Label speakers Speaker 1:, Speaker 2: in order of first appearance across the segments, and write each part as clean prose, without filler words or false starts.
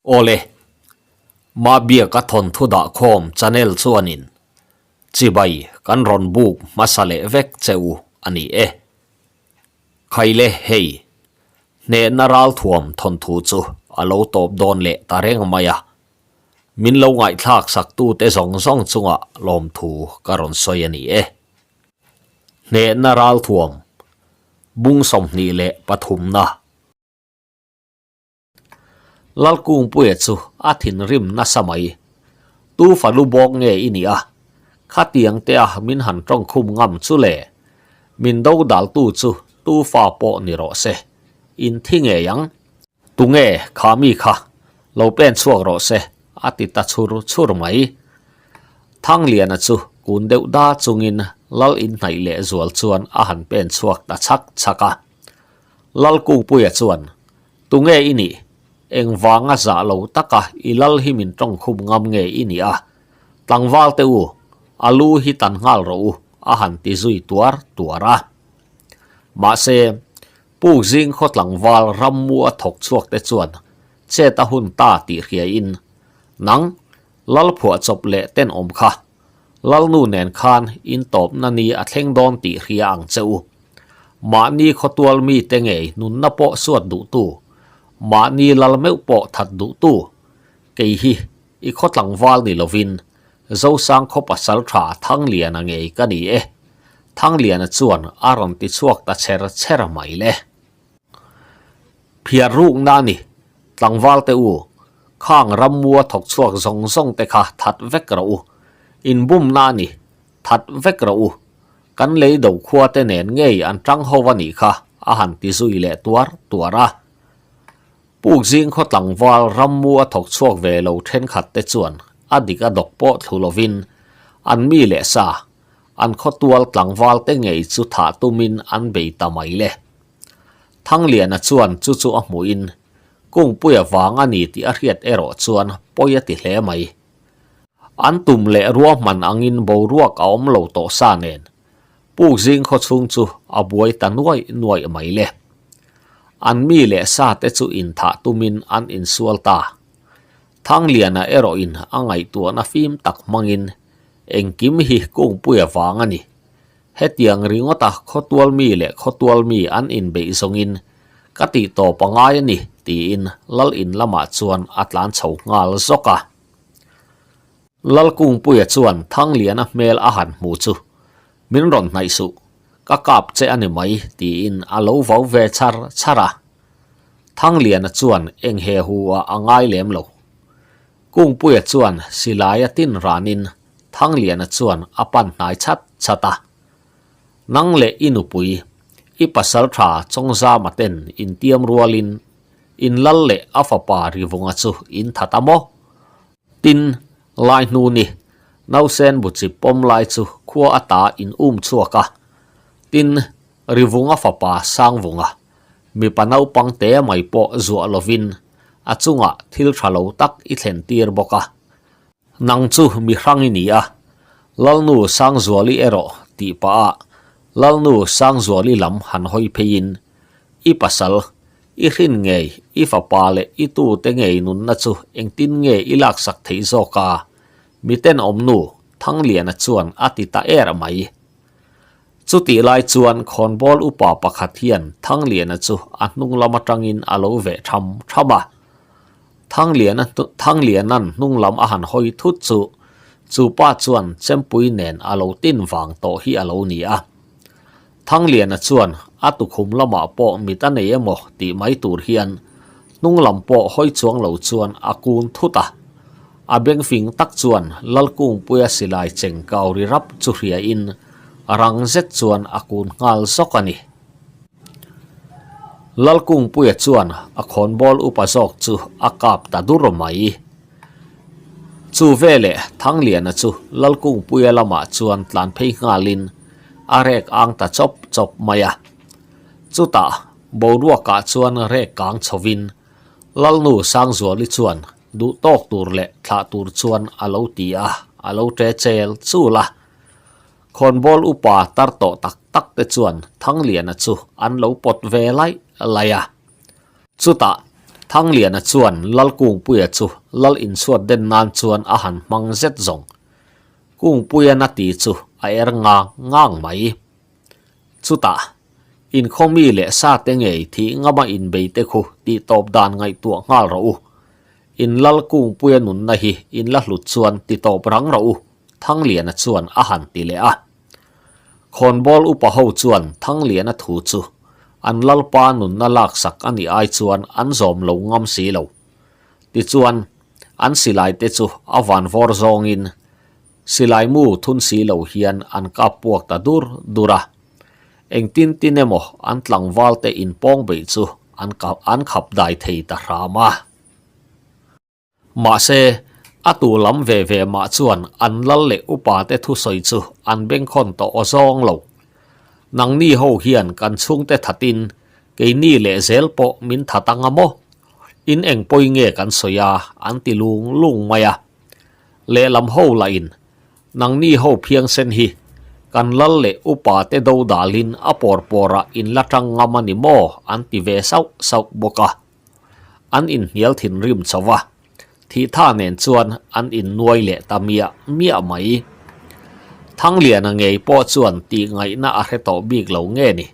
Speaker 1: Awle, Mabiaka thawnthu dahkhawm channel chuanin chibai kan rawn buk hmasa leh vek che u a ni e. Khaile hei, hnehna ralthuam thawnthu chu a lo tawp dawn leh ta reng mai a. Min lo ngaihthlak saktute zawng zawng chungah lawmthu ka rawn sawi a ni e. Hnehna ralthuam, bung 23na. Lalkungpuia chu a thinrim nasa mai. Tu fa lu bawk nge i nih a? Khatiang te a min han tawngkhum ngam chu le. Min do daltu chu tu fa pawh ni rawh se. In thi ngei ang. Tunge kha mi kha? Lo pen chhuak rawh se, a ti ta chhur chhur mai. Thangliana chu kun deuh da chungin Lal inhnaih leh zual chuan a han pen chhuak ta chhak chhak a. Lalkungpuia chuan, Tunge i nih? Engvanga zah lo taka i lal hi min tawngkhum ngam nge i nih a? Tlangval te u, a lu hi tan nghal rawh u, a han ti zui tuar tuar a. Mahse, puk zing khaw tlangval rammu a thawk chhuak te chuan chet a hun ta tih hriain, Nang, lal phuahchawp leh tenawm kha, Lalnu nen khan in tawpna ni a thleng dawn tih hria ang che u. Mahni khawtual mite ngei nunna pawh suat duhtu, mahni lal meuh pawh that duhtu, kei hi i khaw tlangval ni lovin Zosang khaw pasal tha Thangliana ngei ka ni e. Thangliana chuan a rawn ti chhuak ta cher cher mai le. Phiar rukna a ni, tlangval te u, khang rammua thawk chhuak zawng zawng te kha that vek rawh u. Inbumna a ni, that vek rawh u. Kan lei do khua te nen ngei an tang ho a nih kha a han ti zui leh tuar tuar a. Puk zing khaw tlangval rammu a thawk chhuak ve lo thenkhat te chuan a dik a dawk pawh thlu lovin an mi leh sa, an khawtual tlangval te ngei chu thah tumin an bei ta mai le. Thangliana chuan chu chu a hmuhin Kungpuia vang a ni tih a hriat erawh chuan pawi a ti hle mai. An tum leh ruahman angin boruak a awm lo tawh sa nen puk zing khaw chhung chu a buai ta nuaih nuaih mai le. An mi leh sa te chu inthah tumin an insual ta. Thangliana erawhin a ngaihtuahna fim tak hmangin engkim hi Kungpuia vang a ni. Hetiang ringawta khawtual mi leh khawtual mi an inbeih zawngin ka tih tawp a ngai a ni tiin Lal in lamah chuan a tlan chho nghal zawk a. Lalkungpuia chuan Thangliana hmel a han hmu chu, Min rawn hnaih suh, ka kap che a ni mai tiin a lo vau ve char char a. Thangliana chuan eng he hu ah a ngai lem lo. Kungpuia chuan silai a tin ranin Thangliana chuan a pan hnai chat chat a. Nang leh i nupui, i pasal tha Chawngzama ten intiam rualin in lal leh a fapa Rivunga chu in that a maw? Tin, lai hnu ni, nausen buchip pawm lai chu khua ata in um chhuak a. Tin, Rivunga fapa Sangvunga, mipa naupang te mai pawh zuah lovin a chungah thil tha lo tak i thlen tir bawk a. Nang chu mi hrang i ni a, Lalnu Sangzuali erawh tih pah ah Lalnu Sangzuali lam han hawi pheiin, I pasal, I hrin ngei, i fapa leh i tute ngei nunna chu engtin nge i laksak theih zawk a? Mitenawmnu, Thangliana chuan a ti ta er mai. Chutih lai chuan khawnbawl upa pakhat hian Thangliana chu a hnung lam atangin a lo veh tham tham a. Thangliana Thangliana'n hnung lam a han hawi thut chu chu pa chuan chempui nen a lo tin vang tawh hi a lo ni a. Thangliana chuan a tukhum lamah pawh mit a nei emaw tih mai tur hian hnung lam pawh hawi chuang lo chuan a kun thut a. A bengfing tak chuan Lalkungpuia silai cheng kau ri rap chu hriain rang zet chuan a kun nghal zawk a ni. Lalkungpuia chuan a khawnbawl upa zawk chu a kap ta dur mai. Chu veleh Thangliana chu Lalkungpuia lamah chuan tlan phei nghalin a rek ang ta chawp chawp mai a. Chutah boruakah chuan rek kang chhovin Lalnu Sangzuali chuan duh tawk tur leh thlah tur chuan a lo ti a, a lo ṭe chel chul a. Khawnbawl upa tar tawh tak tak te chuan Thangliana chu an lo pawt ve laih laih a. Chutah. Thangliana chuan Lalkungpuia chu Lal inchhuat den nan chuan a han hmang zet zawng. Kungpuia na ti chu a er ngang ngang mai. Chutah, inkhawmi leh sate ngei thih ngama inbei te khu tih tawp dan ngaihtuah nghal rawh u. In Lalkungpuia nunna hi in la hlut chuan ti tawp rang rawh u, Thangliana chuan a han ti leh a. Khawnbawl upa ho chuan Thangliana thu chu an Lalpa nunna laksak a nih ai chuan an zawm lo ngam si lo. Tichuan, an silai te chu a vanvawr zawngin silai mu thun si lo hian an kap puak ta dur dur a. Engtin tin emaw an tlangval te inpawng beih chu an an khap dai thei ta hram a. Mahse, a tu lam ve ve mah chuan an lal leh upa te thusawi chu an bengkhawn tawh aw zawng lo. Nangni ho hian kan chhungte thatin keini leh zel pawh min that anga maw? In eng pawi nge kan sawi a an ti lung lung mai a. Lehlam ho lahin nangni ho phiangsen hi kan lal leh upa te do dalin a pawr pawrah in la tang ngam a ni maw an ti ve sauh sauh bawk a. An inhnial thinrim chho a, thihtha nen chuan an innuai leh ta miah miah mai. Thangliana ngei pawh chuan tih ngaihna a hre tawh bik lo nge ni.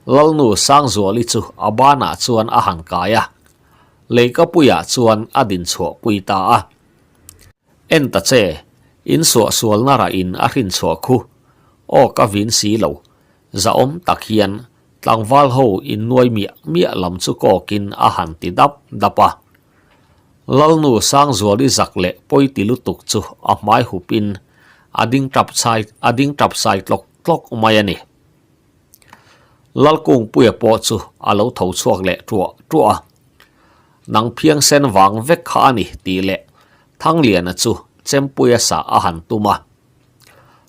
Speaker 1: Lalnu Sangzuali chu a banah chuan a han kai a, leikapuiah chuan a din chhuah pui ta a. En ta che, in suahsualna rah in a hrin chhuah khu, aw ka vin si lo, zahawm tak hian tlangval ho innuai miah miah lam chu kawkin a han ti dap dap a. Lalnu Sangzuali zak leh pawi ti lutuk chu a hmai hupin a ding tap chai a ding tap sai tlawk tlawk mai a ni. Lalkungpuia pawh chu a lo tho chhuak leh ṭuah ṭuah a. Nang phiangsen vang vek kha a ni tih leh Thangliana chu Chempuia sah a han tum a.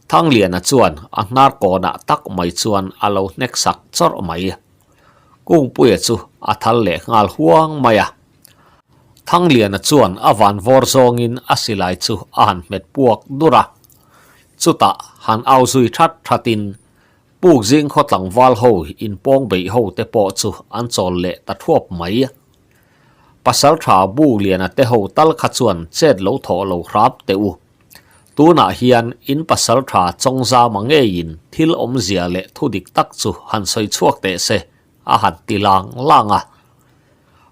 Speaker 1: Thangliana chuan a hnar kawnah tak mai chuan a lo hnek sak chawrh mai. Kungpuia chu a thal leh nghal huang mai a. Thangliana chuan a van vawr zawngin a silai chu a han hmet puak dur a. Chutah han au zui that thatin puk zing khaw tlangval ho inpawng beih ho te pawh chu an chawl leh ta thuap mai. Pasaltha Bugliana te ho tal kha chuan chet lo thawh lo hrap teh u. Tunah hian in pasal tha Chawngzama ngeiin thil awmzia leh thu dik tak chu han sawi chhuak teh se a han ti lang lang a.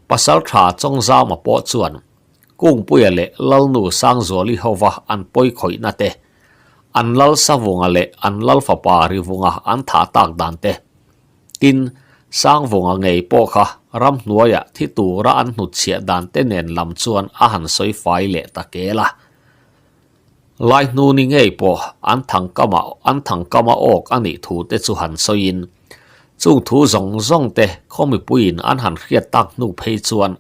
Speaker 1: Pasal tha Chawngzama pawh chuan Kungpuia leh Lalnu Sangzuali hova an pawi khawihna te, an Lal Savunga leh an Lal fapa Rivunga an thah tak dan te, Tin, Sangvunga ngei pawh kha ramhnuaiah thi tura an hnutchhiah dan te nen lam chuan a han sawi fai leh ta kel a. Laihnuni ngei pawh an thangkama an thangkama awk a nih thu te chu han sawiin, chung thu zawng zawng te khaw mipuiin an han hriat tak hnu phei chuan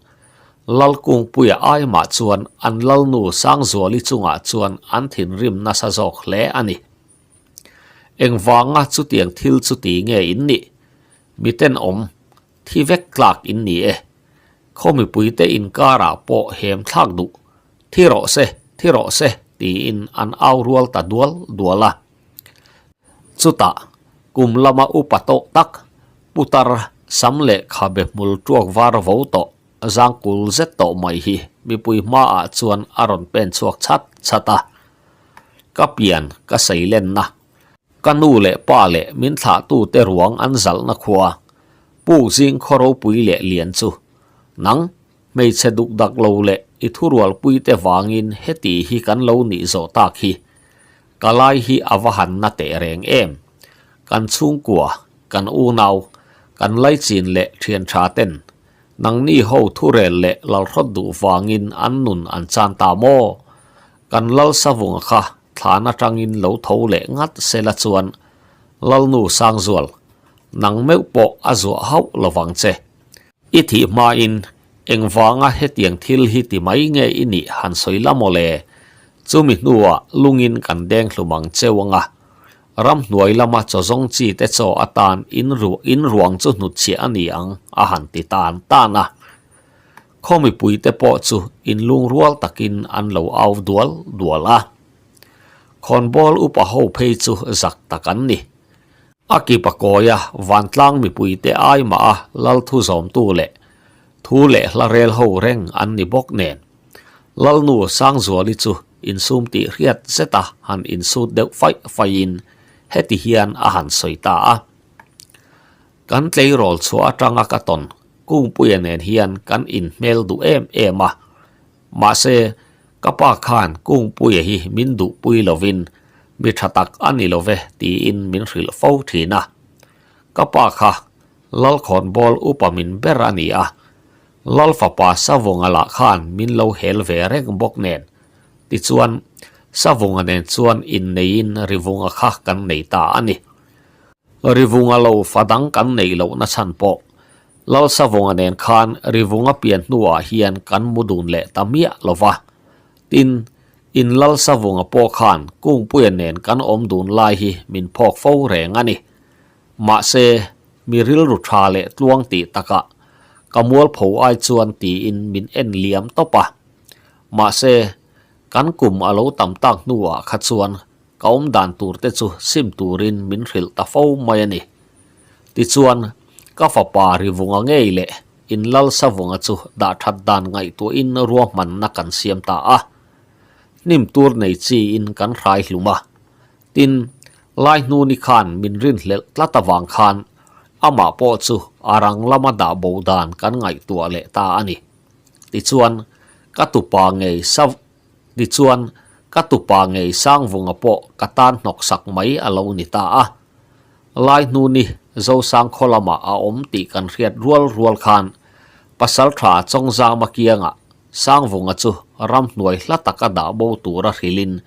Speaker 1: Lalkungpuia aimah chuan an Lalnu Sangzuali chungah chuan an thinrim nasa zawk hle a ni. Engvanga chutiang thil chu ti nge in nih? Miten awm, thi vek tlak in ni e. Khaw mipuite inkarah pawh hem thlak duh, thi rawh se, thi rawh se tiin an au rual ta dual dual a. Chutah, kum lama upa tawh tak, putar sam leh khabe hmul tuak var vo tawh, zangkul zet tawh mai hi mipui hmaah chuan a rawn pen chhuak chhat chhat a. Ka pian ka seilenna, ka nu leh pa leh min thlahtute ruang an zalhna khua, puk zing khaw ropui leh lian chu, nang hmeichhe duk dak lo leh i thurualpuite vangin heti hi kan lo nih zawh tak hi, ka lai hi a va han na teh reng em? Kan chhungkua, kan unau, kan laichin leh thian tha ten nangni ho thurel leh lalhrawt duh vangin an nun an chan ta maw? Kan Lal Savunga kha thlan atangin lo tho leh ngat sela chuan Lalnu Sangzual, nang meuh pawh a zuah hauh lovang che. I thih hmain engvanga hetiang thil hi ti mai nge i nih han sawi la maw le? Chumi hnuah lungin kan deng hlum ang cheu anga, ramhnuai lama chaw zawng chi te chaw atan in ruang chu hnutchhiah a ni ang a han ti tan tan a. Khaw mipuite pawh chu inlungrual takin an lo au dual dual a. Khawnbawl upa ho phei chu zak tak an ni. A kipa kawia vantlang mipuite ai mah a lal thu zawmtu leh. Thu leh hla rel ho reng an ni bawk nen. Lalnu Sangzuali chu insum tih hriat zeta han insut deuh faih faihin heti hian a han sawi ta a. Kan tleirawl chhuah atanga ka tawn Kungpuia nen hian kan inhmel duh em em a. Mahse, ka pa khan Kungpuia hi min duhpui lovin mi tha tak a ni lo ve tiin min hrilh fo thin a. Ka pa kha Lalkhawnbawl upa min ber a ni a, Lalfapa Savunga lah khan min lo hel ve reng bawk nen. Tichuan, Savunga nen chuan inneiin Rivunga kha kan nei ta a ni. Rivunga lo fa dang kan neih lohna chhan pawh Lalsavunga nen khan Rivunga pian hnuah hian kan mu dun leh ta miah lo va. Tin, in Lalsavunga pawh khan Kungpuia nen kan awm dun lai hi min phawk fo reng a ni. Mahse, mi rilru tha leh tluang tih takah ka mualpho ai chuan tiin min en liam tawp a. Mahse, kan kum a lo tam tak hnuah kha chuan Ka awm dan tur te chu sim turin min hrilh ta fo mai a ni. Tichuan, ka fapa Rivunga ngei leh Inlalsavunga chu dah that dan ngaihtuahin ruahmanna kan siam ta a. Hnim tur nei chiin kan hrai hlum a. Tin, Laihnuni khan min rinhlelh tlat avang khan amah pawh chu a rang lama dah bo dan kan ngaihtuah leh ta a ni. Tichuan, ka tupa ngei sa Tichuan, ka tupa ngei Sangvunga pawh ka tan hnawksak mai a lo ni ta a. Laihnuni Zosang khaw lamah a awm tih kan hriat rual rual khan Pasaltha Chawngzama kiangah Sangvunga chu ramhnuai hla taka dah bo tura hrilhin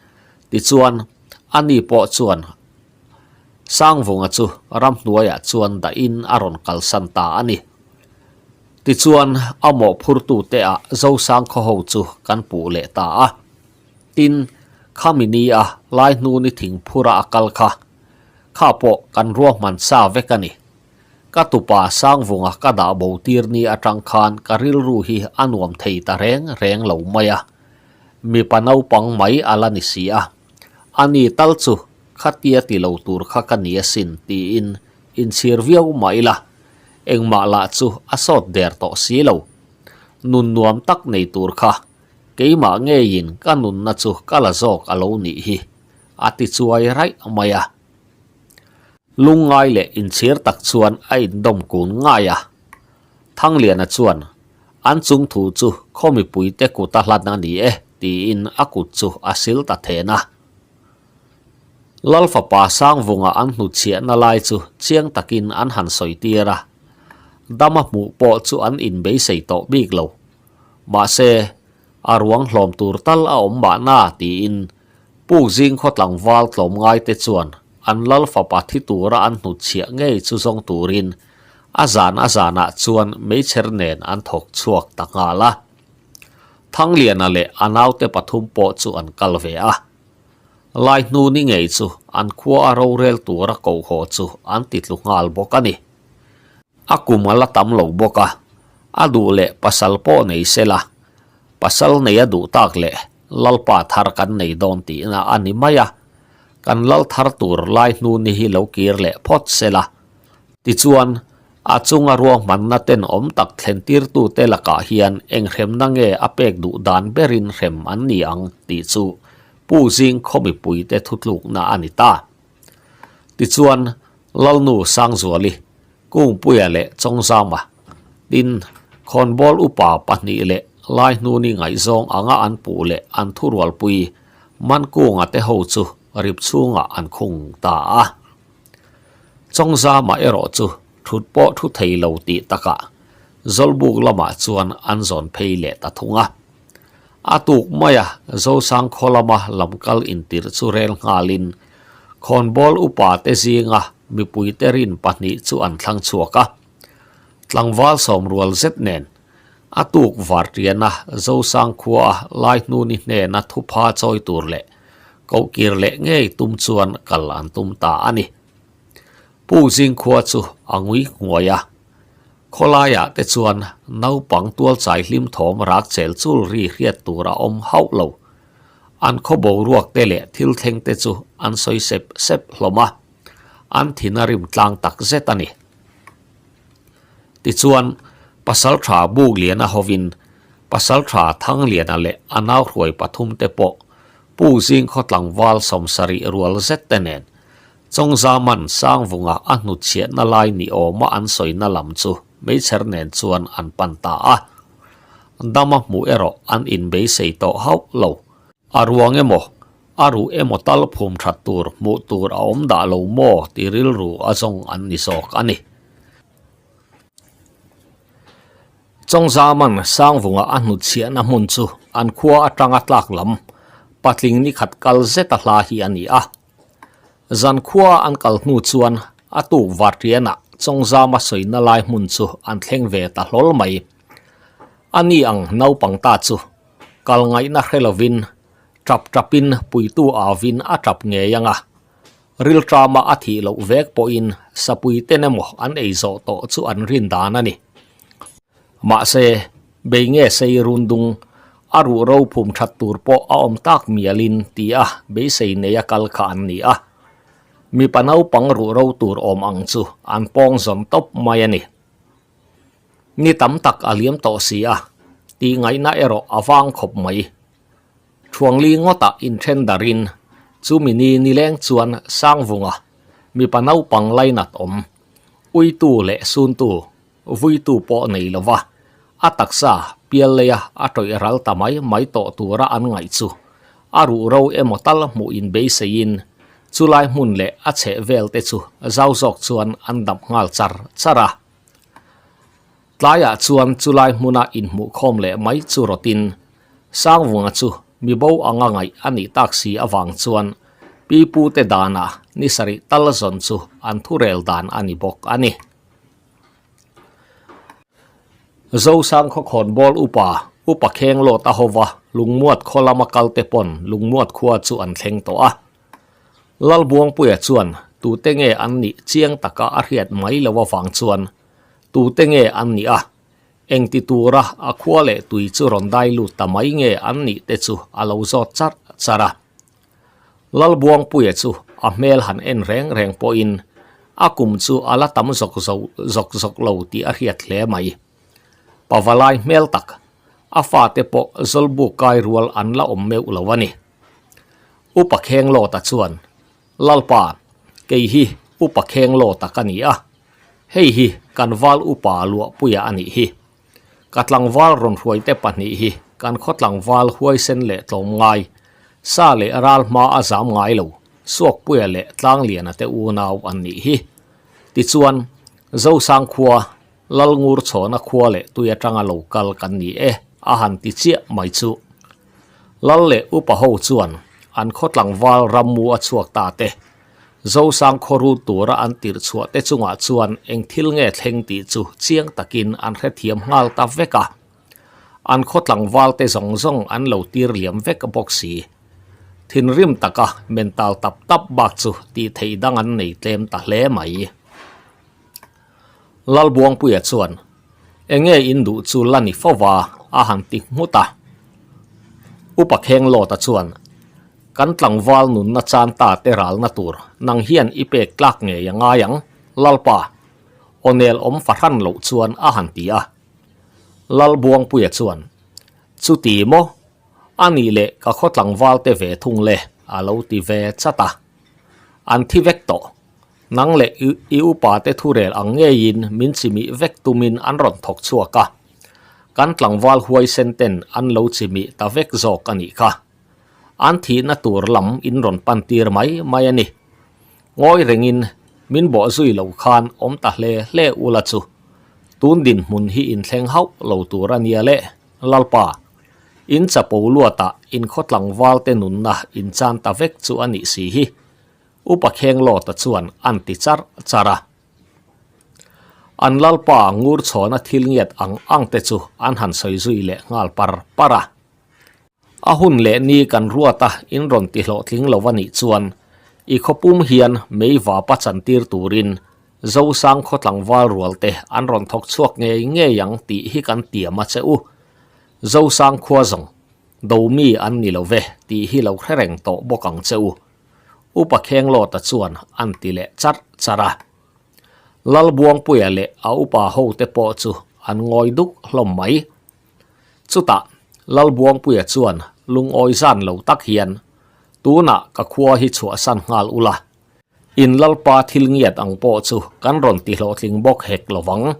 Speaker 1: tichuan ani pawh chuan Sangvunga chu ramhnuaiah chuan dahin a rawn kalsan ta a ni. Tichuan, a mawhphurtute ah Zosang khaw ho chu kan puh leh ta a. Tin, khami ni a Laihnuni thingphura a kal kha, kha pawh kan ruahman sa vek a ni. Ka tupa Sangvunga ka dah bo tir ni atang khan ka rilru hi a nuam thei ta reng reng lo mai a. Mipa naupang mai a la ni si a. Ani tal chu khatia ti lo tur kha ka ni asin tiin inchhir viau mah ila, engmah lah chu a sawt der tawh si lo. Nun nuam tak nei tur kha keimah ngeiin ka nunna chu ka la zawk a lo nih hi, a ti chuai raih mai a. Lungngai leh inchhir tak chuan a indawm kun ngai a. Thangliana chuan, An chung thu chu khaw mipuite kut a hlan a ni e, tiin a kut chu a sil ta then a. Lal fapa Sangvunga an hnutchhiahna lai chu chiang takin an han sawi tir a, dama hmuh pawh chu an inbeisei tawh bik lo. Mahse, a ruang hlawm tur tal a awm mahna tiin Pukzing khaw tlangval tlawmngaite chuan an lal fapa thi tura an hnutchhiah ngei chu zawng turin a zan a zanah chuan meichher nen an thawk chhuak ta nghal a. Thangliana leh a naute pathum pawh chu an kal ve a. Lai hnu ni ngei chu an khua a rorel tura koh haw chu an ti tlu nghal bawk a ni. A kum a la tam lo bawk a, a duh leh pasal pawh nei se la, pasal nei a duh tak leh lalpa thar kan nei dawn tihna a ni mai a, kan lal thar tur lai hnu ni hi lo kir leh phawt se la. Tichuan, a chunga ruahmanna tenawm tak thlentirtute lakah hian eng hremna nge a pek duh dan berin hrem an ni ang tih chu Pu Zing khaw mipuite thutlukna a ni ta. Tichuan, Lalnu Sangzuali, Kungpuia leh Chawngzama, tin, khawnbawl upa pahnih leh Laihnuni ngaihzawng anga an puh leh an thurualpui Mankunga te ho chu rip chhungah an khung ta a. Chawngzama erawh chu thut pawh thu thei lo tih takah Zawlbuk lamah chuan an zawn phei leh ta thung a. A tuk maia Zosang khaw lama lamkal intirh chu rel nghalin khawnbawl upa te zinga mipuite rin pahnih chu an thlang chhuak a. Tlangval sawmrual zet nen a tuk vartiana Zosang khua Laihnuni hnena thupha chawi tur leh kohkir leh ngei tum chuan kal an tum ta a ni. Pu Zingkhua chu a ngui nghuai a. Khawlaiah te chuan naupang tualchai hlim thawm rak chel chul ri hriat tur a awm hauh lo. An khaw boruak te leh thil thleng te chu an sawi sep sep hlawm a, an thin a rim tlang tak zet a ni. Tichuan, Pasalṭha Bugliana hovin Pasalṭha Thangliana leh a nauhruai pathumte pawh Pu Zingkhaw tlangval 70 rual zet te nen Chawngzaman Sangvunga a hnutchhiahna lai ni awma an sawina lam chu meichher nen chuan an pan ta a. Dama hmuh erawh an inbeisei tawh hauh lo. A ruang emaw, a ruh emaw tal phum that tur hmuh tur a awm dah lo maw ti rilru a zawng an ni zawk a ni. Chawngzaman Sangvunga a hnutchhiahna hmun chu an khua atanga tlak lam patling ni khat kal zeta hla hi a ni a. Zan khua an kal hnu chuan a tuk vartianah Chawngzama sawina lai hmun chu an thleng ve ta hlawl mai. A ni ang naupang ta chu kal ngaihna hre lovin tap tapin puitu auvin a tap ngei ang a. Rilṭama a thih loh vek pawhin sapui ten emaw an ei zawh tawh chu an rin dan a ni. Mahse, bei nge sei rundung a ruh ro phum that tur pawh a awm tak mialin tia beisei neia kal kha an ni a. Mipa naupang ruh ro tur awm ang chu an pawng zawn tawp mai a ni. Ni tam tak a liam tawh si a, tih ngaihna erawh a vang khawp mai. Thuangli ngawtah inthen darin chumi ni nileng chuan Sangvunga mipa naupang lainat awm, uitu leh suntu, vuitu pawh nei lova a taksa pialleia a tawih ral ta mai mai tawh tura an ngaih chu a ruh ro emaw tal hmuh inbeiseiin chulai hmun leh a chheh vel te chu zau zawk chuan an dap nghal char char a. Tlaiah chuan chulai hmuna inhmuhkhawm leh mai chu rawtin Sangvunga chu mibo anga ngaih a nih tak si avang chuan pipute dana ni sarih tal zawn chu an thurel dan a ni bawk a ni. Zosang khawkhawnbawl upa, Upa Khenglawt a hova Lungmuat khaw lama kalte pawn Lungmuat khua chu an thleng tawh a. Lalbuangpuia chuan tute nge an nih chiang taka a hriat mai lo avang chuan Tute nge an nih a? Engti tura a khua leh tui chu rawn dai lut ta mai nge an nih te chu a lo zawt char char a. Lalbuangpuia chu a hmel han en reng reng pawhin a kum chu a la tam zawk zawk zawk lo tih a hriat hle mai. Pavalai hmel tak, a fate pawh zawlbuk kai rual an la awm meuh lo a ni. Upa Khenglawta chuan Lalpa, kei hi Upa Khenglawta ka ni a, hei hi kan val upa Luahpuia a nih hi. Ka tlangval rawn hruaite pahnih hi kan khaw tlangval huaisen leh tlawm ngai, sa leh ral hma a zam ngai lo, Suakpuia leh Tlangliana te unau an nih hi. Tichuan, Zosang khua, Lalngur chhawna khua leh tui atanga lo kal kan ni e, a han ti chiah mai chu. Lal leh upa ho chuan an khaw tlangval rammu a chhuak ta te, Zosang khaw rut tura an tirh chhuah te chungah chuan eng thil nge thleng tih chu chiang takin an hrethiam nghal ta vek a. An khaw tlangval te zawng zawng an lo tir liam vek bawk si. Thinrim taka mental tap tap bak chu tih theih dang an nei tlem ta hle mai. Lalbuangpuia chuan, Enge in duh chu la ni fo va, a han ti nghut a. Upa Khenglawta chuan, Kan tlangval nunna chan ta te ralna tur nang hian i pek tlak ngei a ngai ang, Lalpa. Awnel awm fahran loh chuan a han ti a. Lalbuangpuia chuan, Chuti maw? A nih leh ka khaw tlangval te ve thung le, a lo ti ve chat a. An thi vek tawh. Nang leh i upa te thurel ang ngeiin min chimih vek tumin an rawn thawk chhuak a, kan tlangval huaisen ten an lo chimih ta vek zawk a nih kha. An thihna tur lam in rawn pan tir mai mai a ni. Ngawi rengin min bawh zui lo khan awm ta hle hle ula chu. Tun dinhmun hi inthleng hauh lo tur a nia le, Lalpa. In chapo luatah in khaw tlangval te nunna in chan ta vek chu a nih si hi. Upa Khenglawta chuan an ti char char a. An Lalpa ngur chhawna thil ngiat ang ang te chu an han sawi zui leh nghal par par a. A hun leh ni kan ruat a in rawn ti hlawhtling lo a nih chuan i khawpum hian mei vapa chantir turin Zosang khaw tlangval rual te an rawn thawk chhuak ngei ngei ang tih hi kan tiam a che u. Zosang khua zawng do mi an ni lo ve tih hi lo hre reng tawh bawk ang che u. Upa Khenglawta chuan an ti leh charh charh a. Lalbuangpuia leh a upa hote pawh chu an ngawi duk hlawm mai. Chutah Lalbuangpuia chuan lungawi zan lo tak hian, Tunah ka khua hi chhuahsan nghal ula, in Lalpa thil ngiat ang pawh chu kan rawn ti hlawhtling bawk hek lo vang.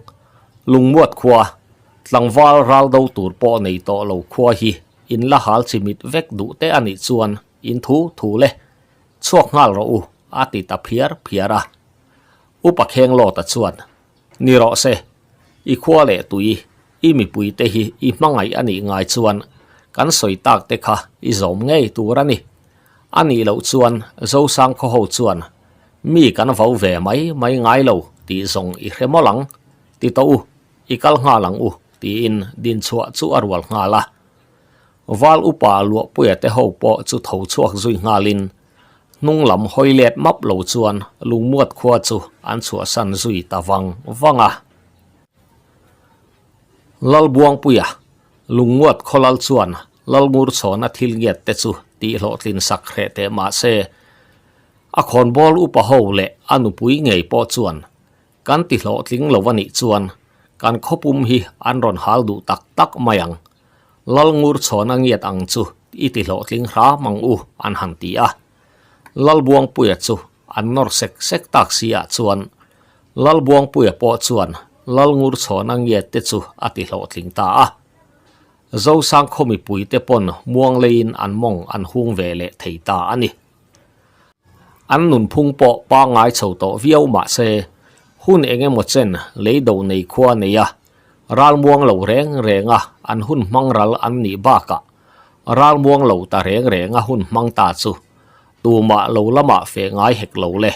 Speaker 1: Lungmuat khua, tlangval ral do tur pawh nei tawh lo khua hi in la hal chimit vek duh te a nih chuan in thu thu le, chhuak nghal rawh u, a ti ta phiar phiar a. Upa Khenglawta chuan, Ni rawh se, i khua leh tui, i mipuite hi i hmangaih a nih ngai chuan kan sawi tak te kha i zawm ngei tur a ni. A nih loh chuan Zosang khawho chuan mi kan vo ve mai mai ngai lo tih zawng i hre mawlh ang, ti tawh u, i kal nghal ang u tiin dinchhuah chu a rual nghal a. Val upa Luahpuia te ho pawh chu tho chhuak zui nghalin hnung lam hawi let map lo chuan Lungmuat khua chu an chhuahsan zui ta vang vang a. Lalbuangpuia, Lungmuat khawlal chuan Lalngurchhawna thil ngiat te chu tih hlawhtlin sak hreh teh mah se, a khawnbawl upa ho leh a nupui ngei pawh chuan kan ti hlawhtling lo a nih chuan kan khawpum hi an rawn hal duh tak tak mai ang. Lalngurchhawna ngiat ang chu i ti hlawhtling hram ang u an han ti a. Lalbuangpuia chu an nawr sek sek tak si ah chuan Lalbuangpuia pawh chuan Lalngurchhawna ngiat te chu a ti hlawhtling ta a. Zosang khaw mipuite pawn muang leiin an mawng an hung ve leh thei ta a ni. An nunphung pawh pangngai chho tawh viau mah se, hun eng emaw chen lei do nei khua nei a, ralmuang lo reng reng a an hun hmang ral an nih bakah ralmuang lo ta reng reng a hun hmang ta chu tumah lo lamah feh ngai hek lo le.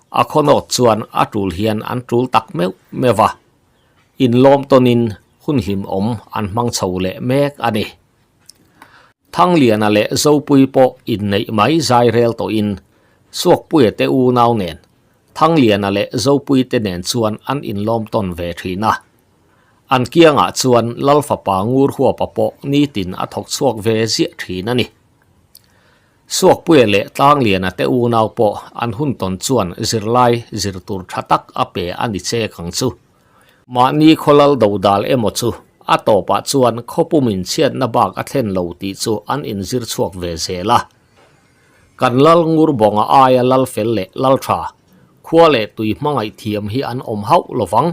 Speaker 1: A khawnawt chuan a tul hian an tul tak meuh meuh va, inlawm tawnin hun hlimawm an hmang chho leh mek a ni. Thangliana leh Zopui pawh inneih mai zai rel tawhin Suakpuia te unau nen Thangliana leh Zopui te nen chuan an inlawm tawn ve thin a. An kiangah chuan Lalfapa Ngurhuapa pawh nitin a thawk chhuak ve ziah thin a ni. Suakpuia leh Tlangliana te unau pawh an hun tawn chuan zirlai zir tur tha tak a pe a ni chek ang chu. Mahni khawlal dodal emaw chu a tawpah chuan khawpumin chhiatna bak a thlen lo tih chu an inzir chhuak ve zel a. Kan lal Ngurbawnga aia lal fel leh lal tha, khua leh tui hmangaih thiam hi an awm hauh lo vang.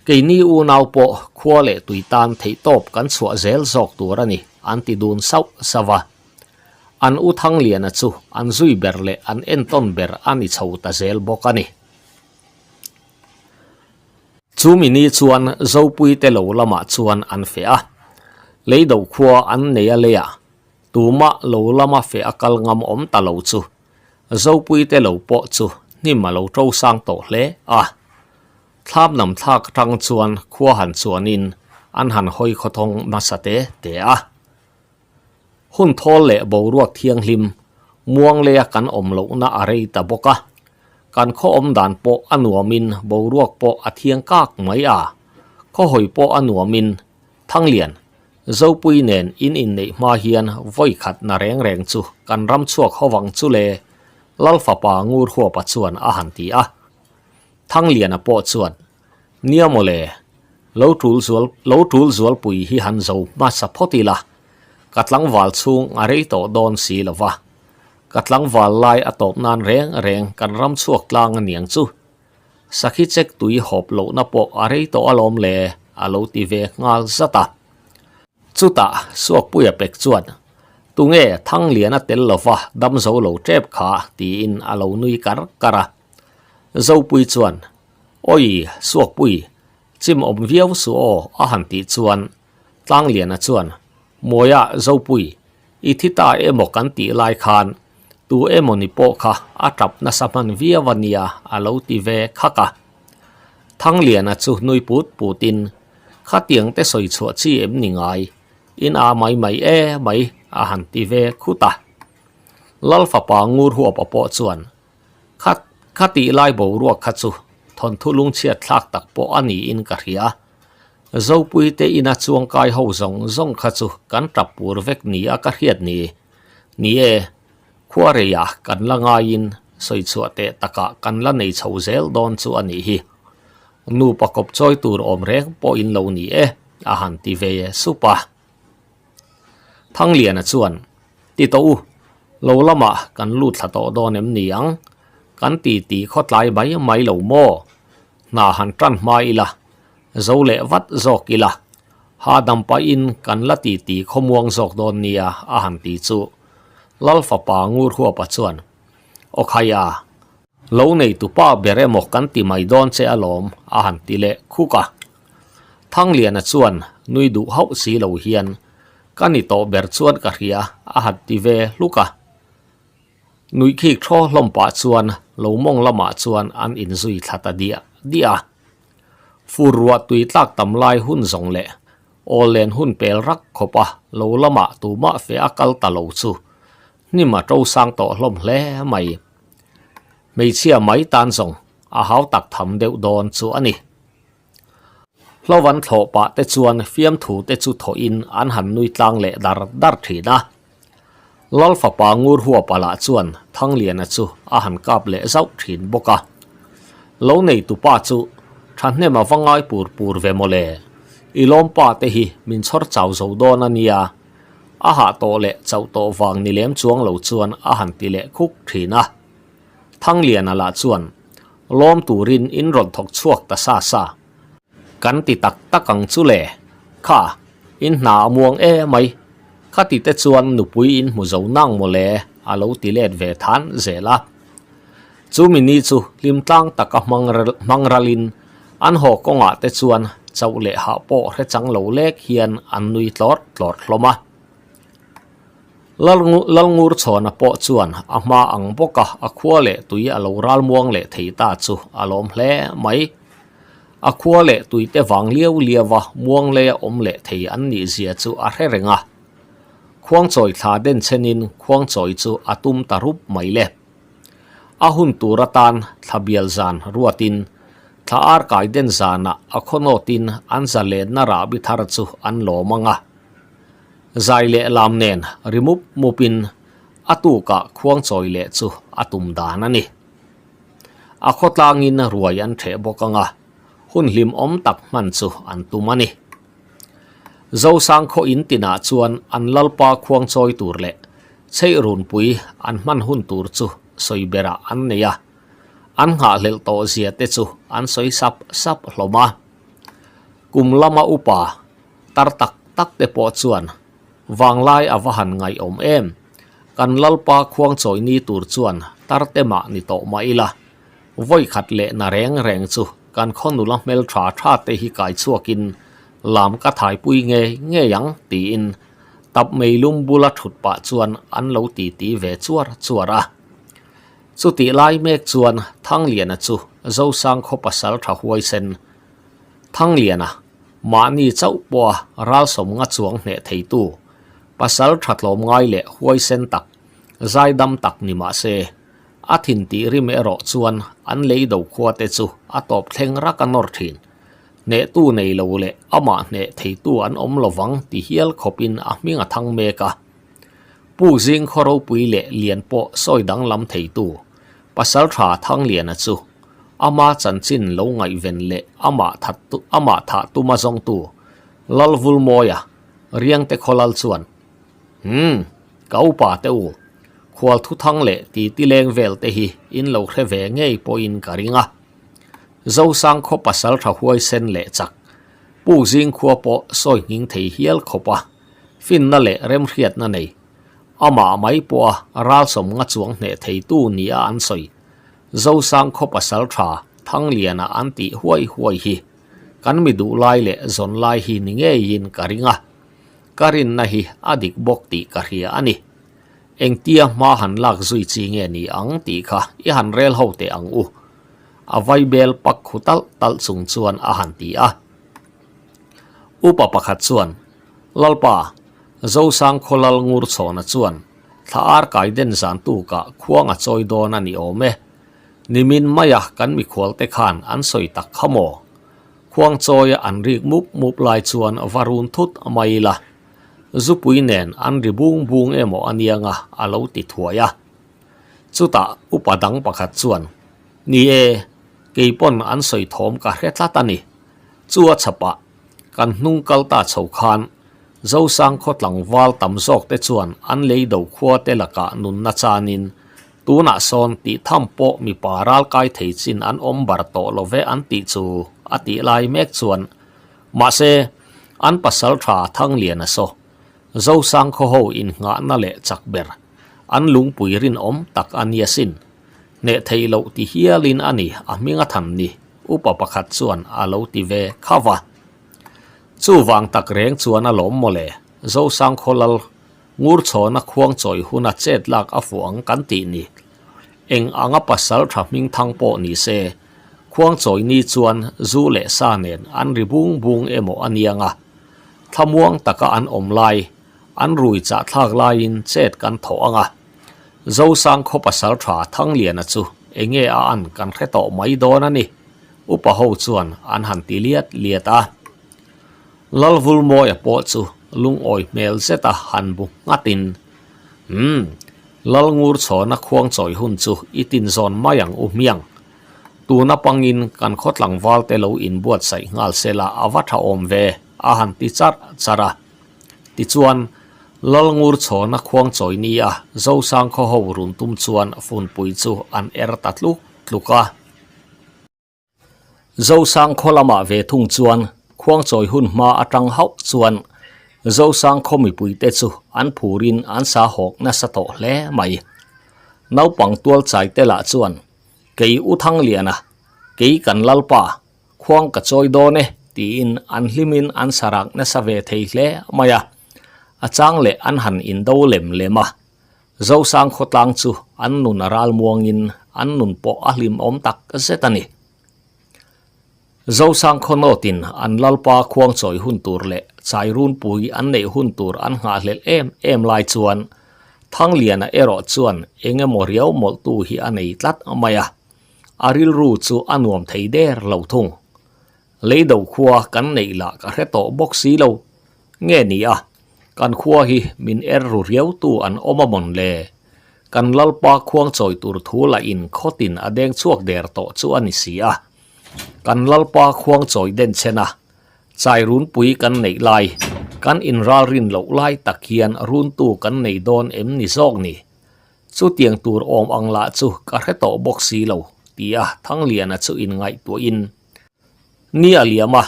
Speaker 1: Keini unau pawh khua leh tui tan theihtawp kan chhuah zel zawk tur a ni, an ti dun sauh sauh a. An u Thangliana chu an zui ber leh an entawn ber a ni chho ta zel bawk a ni. Chu mi ni chuan Zopuite lo lamah chuan an feh a, leido khua an nei a leiah tumah lo lama feh a kal ngam awm ta lo chu Zopuite lo pawh chu hnim a lo to sang tawh hle a. Thlam nam thlak atang chuan khua han chuanin an han hawi khawthawng hmasa te te a. Hun thawl leh boruak thianghlim muang leia kan awm lohna a rei ta bawk a, kan khaw awm dan pawh a nuamin boruak pawh a thiang kak mai a, khaw hawi pawh a nuamin Thanglian, Zopui nen in inneih hma hian vawi khat na reng reng chu kan ram chhuak ho vang chu le, Lalfapa Ngurhuapa chuan a han ti a. Thangliana pawh chuan, Nia mawle, lo tul zual lo tul zualpui hi han zo hmasa phawt ila, ka tlangval chhung a rei tawh dawn si lo va, ka tlangval lai a tawp nan reng reng kan ram chhuak tlang a niang chu. Sakhi chek tui hawp lohna pawh a rei tawh alawm le, a lo ti ve nghal zat a. Chutah Suakpuia pek chuan, Tunge Thangliana tel lova dam zo lo tep kha? tiin a lo nui kar kar a. Zopui chuan, Awi, Suakpui, chim awm viau suh aw, a han tih chuan Tlangliana chuan, Mawia, Zopui, i thi ta emaw kan tih lai khan tu emaw ni pawh kha a tap nasa hman viau a nia, a lo ti ve khak a. Thangliana chu nui put putin, Khatiang te sawi chhuah chi em ni ngai, in a mai mai e mai, a han ti ve khut a. Lalfapa Ngurhuapa pawh chuan, Kha kha tih lai boruak kha chu thawnthu lungchhiat thlak tak pawh a niin ka hria. Zopuite ina chuangkai ho zawng zawng kha chu kan tap pur vek nia ka hriat ni. Ni e, khuareia kan la ngaiin sawichhuah teh takah kan la nei chho zel dawn chu a nih hi. Nupa kawp chawi tur awm reng pawh in lo ni e, a han ti ve sup a. Thangliana chuan, Ti tawh u, lo lamah kan lut thla tawh dawn em ni ang? Kan ti ti khawtlai mai mai lo maw? Hna han tan hma ila, zo leh vat zawk ila, hahdam pahin kan la ti ti khawmuang zawk dawn nia a han ti chu Lal fapa ngur huapa chuan, Aw khaia, lo neitu pa ber emaw kan ti mai dawn che alawm a han ti leh khuk a. Thangliana chuan nui duh hauh si lo hian, Ka ni tawh ber chuan ka hria a han ti ve hluk a. Nuih khik thaw hlawm pah chuan lo mawng lamah chuan an inzui thla ta diah diah a. Fur ruah tui tlak tam lai hun zawng leh aw len hun pel rak khawp a lo lamah tumah fe a kal ta lo chu hnim a to sang tawh hlawm hle mai. Hmeichhia mai tan zawng a hau tak tham deuh dawn chu a ni. Hlovan thlawh pah te chuan fiamthu te chu thawhin an han nui tlang leh dar dar thin a. Lal fapa ngur huapa lah chuan Thangliana chu a han kap leh zauh thin bawk a. Lo neitu pa chu thahnem a va ngai pur pur ve mawle. I lawmpa te hi min chhawr chau zo dawn a nia. A hah tawh leh chauh tawh vang ni lem chuang lo chuan a han ti leh khuk thin a. Thangliana lah chuan lawm turin in rawn thawk chhuak ta sa sa. Kan ti tak tak ang chu le. Kha, in hna a muang e mai. Kha ti te chuan nupui in hmu zo nang maw le a lo ti let ve than zel a. Chu mini chu hlim tlang taka hmang hmang ralin an haw kawngah te chuan chauh leh hah pawh hre chang lo lek hian an nui tlawrh tlawrh hlawm a. Lalngur chhawna pawh chuan a hma ang bawka a khua leh tui a lo ralmuang leh thei ta chu a lawm hle mai. A khua leh tuite vang liau liaua muang leia awm leh thei an nih zia chu a hre reng a. Khuangchawi thla den chenin khuangchawi chu a tum ta rup mai le. A hun tur atan thla bial zan ruatin thla ar kai den zanah a khawnawtin an zalenna rahbi thar chu an lawm ang a. Zai leh lam nen ri mup mupin a tukah khuangchawi leh chu a tum dan a ni. A khawtlangin ruai an ṭheh bawk ang a, hun hlimawm tak hman chu an tum a ni. Zosang khaw in tinah chuan an lalpa khuangchawi tur leh chheih runpui an hman hun tur chu sawi berah an nei a, an nghahhlelh tawh zia te chu an sawi sap sap hlawm a. Kum lama upa Tar tak tak te pawh chuan vanglai a va han ngaihawm em. Kan Lalpa khuangchawi ni tur chuan tar te mah ni tawh mah ila, vawi khat leh na reng reng chu kan khaw nula hmel tha tha te hi kai chhuakin lam ka thaipui ngei ngei ang tiin tap meilum bula thut pah chuan an lo titi ve chuar chuar a. Chutih lai mek chuan Thangliana chu Zosang khaw pasal tha huaisen Thangliana Mahni chauh pawha ralsawm nga chuang hneh theitu, pasal tha tlawm ngai leh huaisen tak, zaidam tak ni mah se, a thin tih rim erawh chuan an lei do khua te chu a tawp thleng rak a nawr thin. Hnehtu nei lo leh amah hneh theitu an awm lovang ti hial khawpin a hming a thang mek a. Pu Zing khaw ropui leh lian pawh sawi danglam theitu, pasal tha Thangliana chu Ama chanchin lo ngaihven leh amah that amah thah tuma zawngtu Lalvulmawia Riangte Khawlal chuan, Umm, ka upa te u, khual thuthang leh titi leng vel te hi in lo hre ve ngei pawhin ka ring a. Zosang khaw pasal tha huaisen leh chak, Puk zing khua pawh sawi nghing thei hial khawp a, finna leh remhriatna nei, amah mai pawha ralsawm nga chuang hneh theitu nia an sawi. Zosang khaw pasal tha Thangliana an tih huai huai hi kan mi duh lai leh zawn lai hi ni ngeiin ka ring a, ka rinna hi a dik bawk tih ka hria a ni. Engtia hma han lak zui chi nge ni ang tih kha i han rel ho teh ang u. A vaibel pak khu talh talh chung chuan a han ti a. Upa pakhat chuan, Lalpa, Zosang khaw lal ngur chhawna chuan Thla ar kai den zan tukah khuang a chawi dawn a ni awm e. Nimin maia kan mikhualte khan an sawi tak kha maw? Khuang chawia an rik mup mup lai chuan va run thut mai ila. Zupui nen an ri bung bung emaw a nianga a lo ti thuai a. Chutah upa dang pakhat chuan, Ni e, Kei pawn an sawi thawm ka hre tlat a ni. Chu a chhapah kan hnung kal ta chho khan Zosang khaw tlangval tam zawk te chuan an lei do khua te lakah nunna chanin tunah sawn tih tham pawh mipa ral kai thei chin an awm bar tawh lo ve an tih chu a tih lai mek chuan mahse an pasal tha Thangliana saw Zosang khaw ho innghahna leh chak ber an lungpui rinawm tak a nia sin. Hneh theih loh ti hialin a ni a hming a than ni, upa pakhat chuan a lo ti ve khauh va. Chuvang tak reng chuan a lawm mawle, Zosang Khawlal Ngurchhawna khuang chawi huna chet lak a fuh ang kan tih ni. Eng anga pasal tha hming thang pawh ni se, khuang chawi ni chuan zu leh sa nen an ri bung bung emaw a niang a. Thlamuang taka an awm lai, an rui chah thlak laiin chet kan thawh ang a. Zosang khaw pasal tha Thangliana chu enge a an kan hre tawh mai dawn a ni, upa ho chuan an han ti liat liat a. Lalvulmawia pawh chu lungawi hmel zeta han bu nghatin, Umm, Lalngurchhawna khuang chawi hun chu i tinzawn mai ang u hmiang. Tuna pangin kan khaw tlangval te lo inbuatsaih nghal sela a va tha awm ve, a han ti charh charh a. Tichuan, Lalngurchhawna khuang chawi nia Zosang khaw ho run tum chuan funpui chu an er ta tluk tluk a. Zosang khaw lamah ve thung chuan khuang chawi hun hma atang hauh chuan Zosang khaw mipuite chu an phurin an sa hawk nasa tawh hle mai. Naupang tual chai te lah chuan, Kei U Thangliana, kei kan Lalpa, khuang ka chawi dawn e tiin an hlimin an sarak nasa ve thei hle mai a. A chang leh an han indo lem lem a. Zosang khawtlang chu an nun a ral muangin an nun pawh a hlimawm tak zet a ni. Zosang khaw nawtin an lalpa khuang chawi hun tur leh chai runpui an neih hun tur an nghahhlelh em em lai chuan Thangliana erawh chuan eng emaw riau mawlhtu hi a nei tlat mai a, a rilru chu a nuam thei der lo thung. Leido khua kan neih lah ka hre tawh bawk si lo. Nge ni a, kan khua hi min er ru riautu an awm a mawn le? Kan Lalpa khuang chawi tur thu lah in khawtin a deng chhuak der tawh chu a ni si a. Kan Lalpa khuang chawi den chen a, chai runpui kan neih lai, kan inralrin loh lai tak hian runtu kan nei dawn em ni zawk ni? Chutiang tur awm ang lah chu ka hre tawh bawk si lo, tia Thangliana chu inngaihtuahin ni a liam a.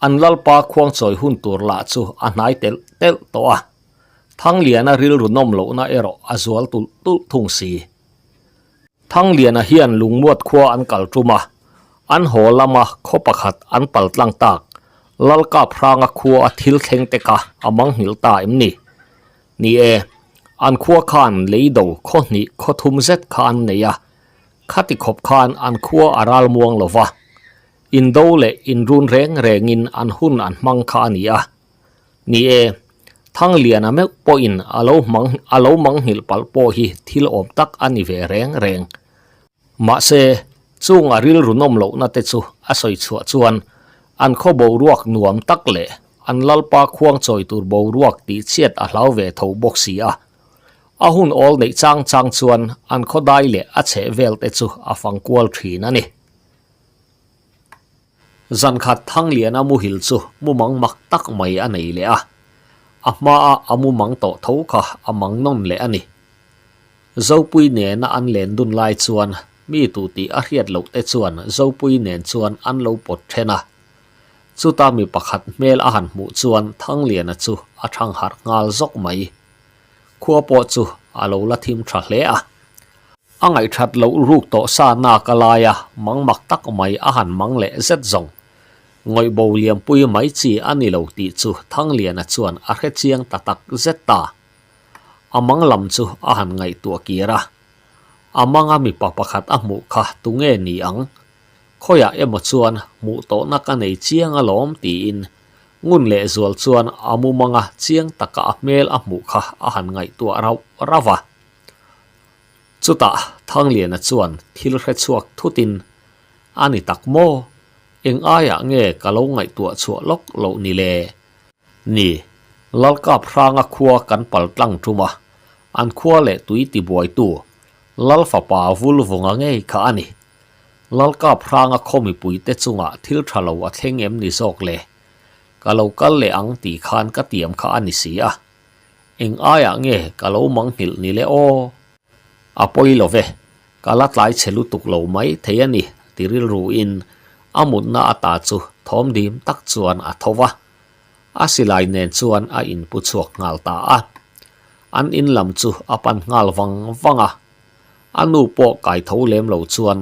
Speaker 1: An Lalpa khuangchawi hun tur lah chu a hnai telh telh tawh a, Thangliana rilru nawm lohna erawh a zual tulh tulh thung si. Thangliana hian Lungmuat khua an kal tum a, an haw lama khaw pakhat an pal tlang tak, Lalkap hranga khua a thil thleng te kha a mangnghilh ta em ni? Ni e, an khua khan leido khaw hnih khaw thum zet kha an nei a, khati khawp khan an khua a ral muang lo va. Indo leh inrun reng rengin an hun an hmang kha a ni a. Ni e, Thangliana meuh pawhin a lo hmang a lo mangnghilh palh pawh hi thil awm tak a ni ve reng reng. Mahse, chung a rilru nawm lohna te chu a sawi chhuah chuan an khaw boruak nuam tak leh an lalpa khuang chawi tur boruak tih chhiat a hlau ve tho bawk si a. A hun awl neih chang chang chuan an khaw dai leh a chheh vel te chu a fang kual thin a ni. Zan khat Thangliana muhil chu mumang mak tak mai a nei leh a, a hmaa a mumang tawh tho kha a mang nawn leh a ni. Zopui nena an len dun lai chuan mi tu tih a hriat loh te chuan Zopui nen chuan an lo pawt then a. Chuta mi pakhat hmel a han hmuh chuan Thangliana chu a thang harh nghal zawk mai. Khua pawh chu a lo la thim tha hle a. A ngaihthat loh ruk tawh sa nak a lai a, mang mak tak mai a han mang leh zet zawng. Ngawih bo liampui mai chi a ni lo tih chu Thangliana chuan a hre chiang ta tak zet ta. A mang lam chu a han ngaihtuah kir a. A manga mipa pakhat a hmuh kha tunge ni ang? Khawiah emaw chuan hmuh tawhna ka nei chiang alawm tiin ngun leh zual chuan a mumanga chiang taka a hmel a hmuh kha a han ngaihtuah rauh rauh a. Chutah Thangliana chuan thil hre chhuak thutin, A ni tak maw? Eng aiah nge ka lo ngaihtuah chhuah lawk loh ni le? Ni, Lalkap hranga khua kan pal tlang tum a, an khua leh tui tibuaitu Lal fapa Vulvunga ngei kha a ni. Lalkap hranga khaw mipuite chungah thil tha lo a thleng em ni zawk le? Ka lo kal leh ang tih khan ka tiam kha a ni si a. Eng aiah nge ka lo mangnghilh ni le aw? A pawi lo ve, ka la tlai chhe lutuk lo mai thei a ni, ti rilruin a mutna ata chu thawm dim tak chuan a tho va. A silai nen chuan a inpu chhuak nghal ta a. An in lam chu a pan nghal vang vang a. A nu pawh kai tho lem lo chuan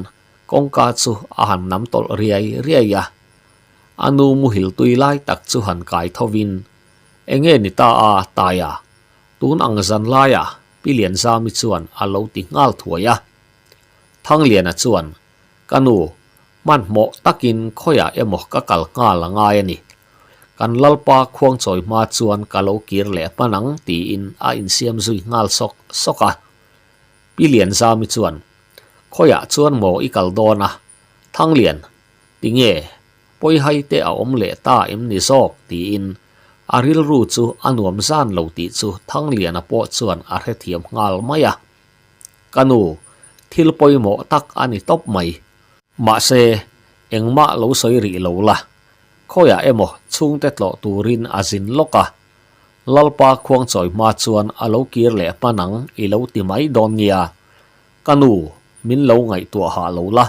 Speaker 1: kawngka chu a han nam tawlh riai riai a. A nu muhil tui lai tak chu han kai tho in, Enge ni ta a, Taia? Tun ang zan laia Pi Lianzami chuan a lo ti nghal thuai a. Thangliana chuan, Ka nu, hmanhmawh takin khawiah emaw ka kal nghal a ngai a ni. Kan Lalpa khuangchawi hma chuan ka lo kir leh hman ang tiin a insiam zui nghal sawk sawk a. Pi Lianzami chuan, Khawiah chuan maw i kal dawn a? Thanglian, tinge pawihai te a awm leh ta em ni zawk? tiin a rilru chu a nuam zan lo tih chu Thangliana pawh chuan a hrethiam nghal mai a. Ka nu, thil pawimawh tak a ni tawp mai. Mahse, engmah lo sawi rih lo la, Khawiah emaw chhungte tlawh turin a zin lawk a, Lalpa khuangchawi hma chuan a lo kir leh hman ang i lo ti mai dawn nia. Ka nu, min lo ngaihtuah hah lo la,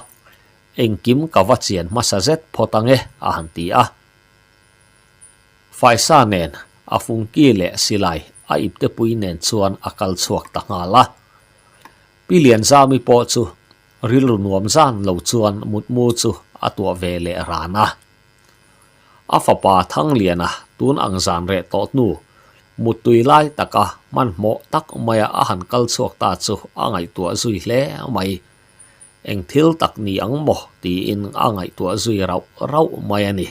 Speaker 1: engkim ka va chian hmasa zet phawt ang e, a han ti a. Faisa nen a fungki leh silai a iptepui nen chuan a kal chhuak ta nghal a. Pi Lianzami pawh chu Rilru nuam zan lo chuan mutmu chu a tuah ve leh ran a. A fapa Thangliana tun ang zan reh tawh hnu, muttui lai taka hmanhmawh tak maia a han kal chhuak ta chu a ngaihtuah zui hle mai. Eng thil tak ni ang maw tiin a ngaihtuah zui rauh rauh mai a ni.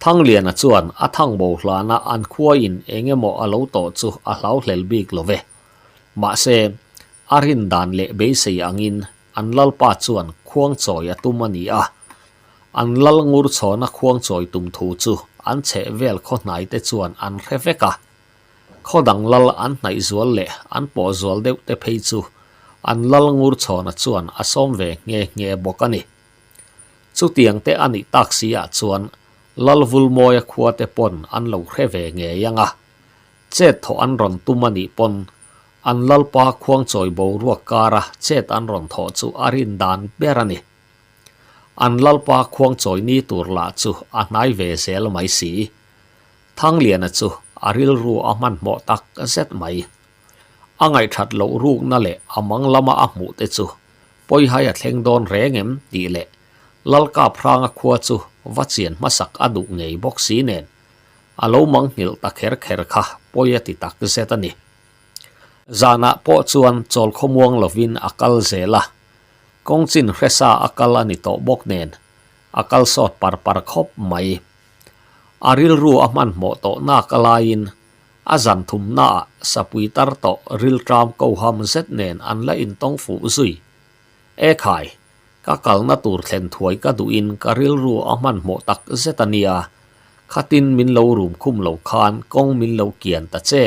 Speaker 1: Thangliana chuan a thangbo hlana an khuain eng emaw a lo tawh chu a hlau hlel bik lo ve. Mahse, A rin dan leh beisei angin an lalpa chuan khuangchawi a tum a ni a. An lal ngur chhawna khuangchawi tum thu chu an chheh vel khaw hnaite chuan an hre vek a. Khaw dang lal an hnaih zual leh an pawh zual deuh te phei chu an lal ngur chhawna chuan a sawm ve nghe nghe bawk a ni. Chutiang te a nih tak si ah chuan lal Vulmawia khua te pawn an lo hre ve ngei ang a. Chet thawh an rawn tum a nih pawn an lalpa khuangchawi boruak kara chet an rawn thawh chu a rin dan ber a ni. An lalpa khuangchawi ni tur lah chu a hnai ve zel mai si. Thangliana chu a rilru a hmanhmawh tak zet mai. A ngaihthat loh rukna leh a mang lama a hmuh te chu pawihai a thleng dawn reng em tih leh Lalkap hranga khua chu va chian hmasak a duh ngei bawk si nen A lo mangnghilh ta kher kher kha pawi a ti tak zet a ni. Zanah pawh chuan chawl khawmuang lovin a kal zel a, kawng chin hresa a kal a ni tawh bawk nen a kal sawt par par khawp mai. A rilru a hmanhmawh tawh nak a laiin a zan thumnaah sapui tar tawh rilṭam koham zet nen an la intawng fuh zui. Ekhai! Ka kalna tur thlen thuai ka duhin ka rilru a hmanhmawh tak zet a nia, khatin min lo rum khum lo khan kawng min lo kian ta che.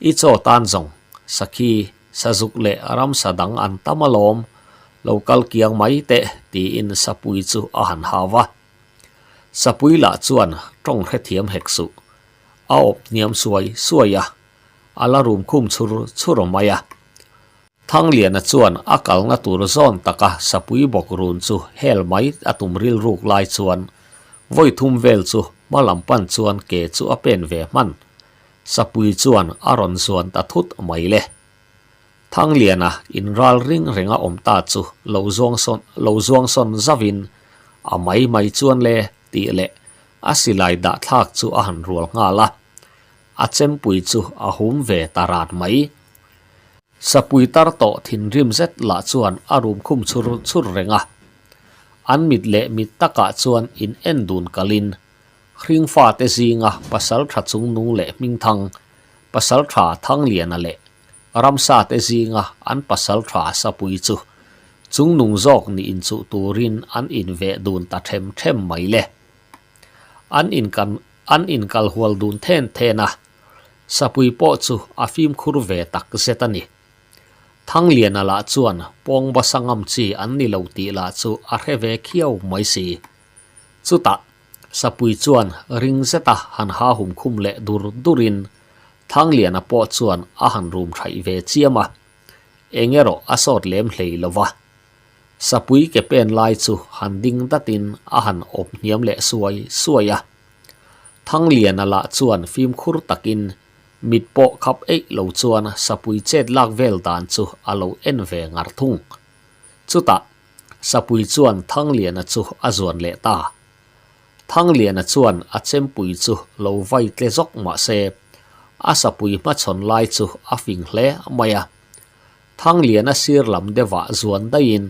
Speaker 1: I chaw tan zawng, sakhi, sazuk leh ramsa dang an tam alawm, lo kal kiang mai teh tiin sapui chu a han hau a. Sapui lah chuan tawng hrethiam hek suh, a awp hniam suai suai a, a la rum khum chhur chhur mai a. Thangliana chuan a kalna tur zawn taka sapui bawk run chu hel mai a tum rilruk lai chuan vawi thum vel chu hma lam pan chuan ke chu a pen ve hman. Sapui chuan a rawn zuan ta thut mai le. Thangliana inral ring renga awm ta chu lo zuang sawn lo zuang sawn zauhin a mai mai chuan le tih leh a silai dah thlak chu a han rual nghal a. A chempui chu a hum ve ta rat mai. Sapui tar tawh thinrim zet lah chuan a rum khum chhur chhur reng a. An mit leh mit takah chuan in en dun kalin Hringfa te zinga Pasaltha Chungnung leh Hmingthang, Pasaltha Thangliana leh Ramsa te zinga an Pasaltha Sapui chu Chungnung zawk nih inchuh turin an inveh dun ta them them mai le. An inkan an inkalhual dun then then a. Sapui pawh chu a fimkhur ve tak zet a ni. Thangliana lah chuan pawng basa ngam chi an ni lo tih lah chu a hre ve khiau mai si. Chutah Sapui chuan ring zeta han ha hum khum leh dur durin Thangliana pawh chuan a han rum thaih ve chiam a, eng erawh a sawt lem hlei lo va. Sapui ke pen lai chu han ding datin a han awp hniam leh suai suai a. Thangliana lah chuan fimkhur takin mit pawh khap eih lo chuan Sapui chet lak vel dan chu a lo en ve ngar thung. Chutah Sapui chuan Thangliana chu a zuan leh ta. Thangliana chuan a chempui chu lo vai tle zawk mah se, a sapui hmachhawn lai chu a fing hle mai a. Thangliana sir lam deuhah zuan daihin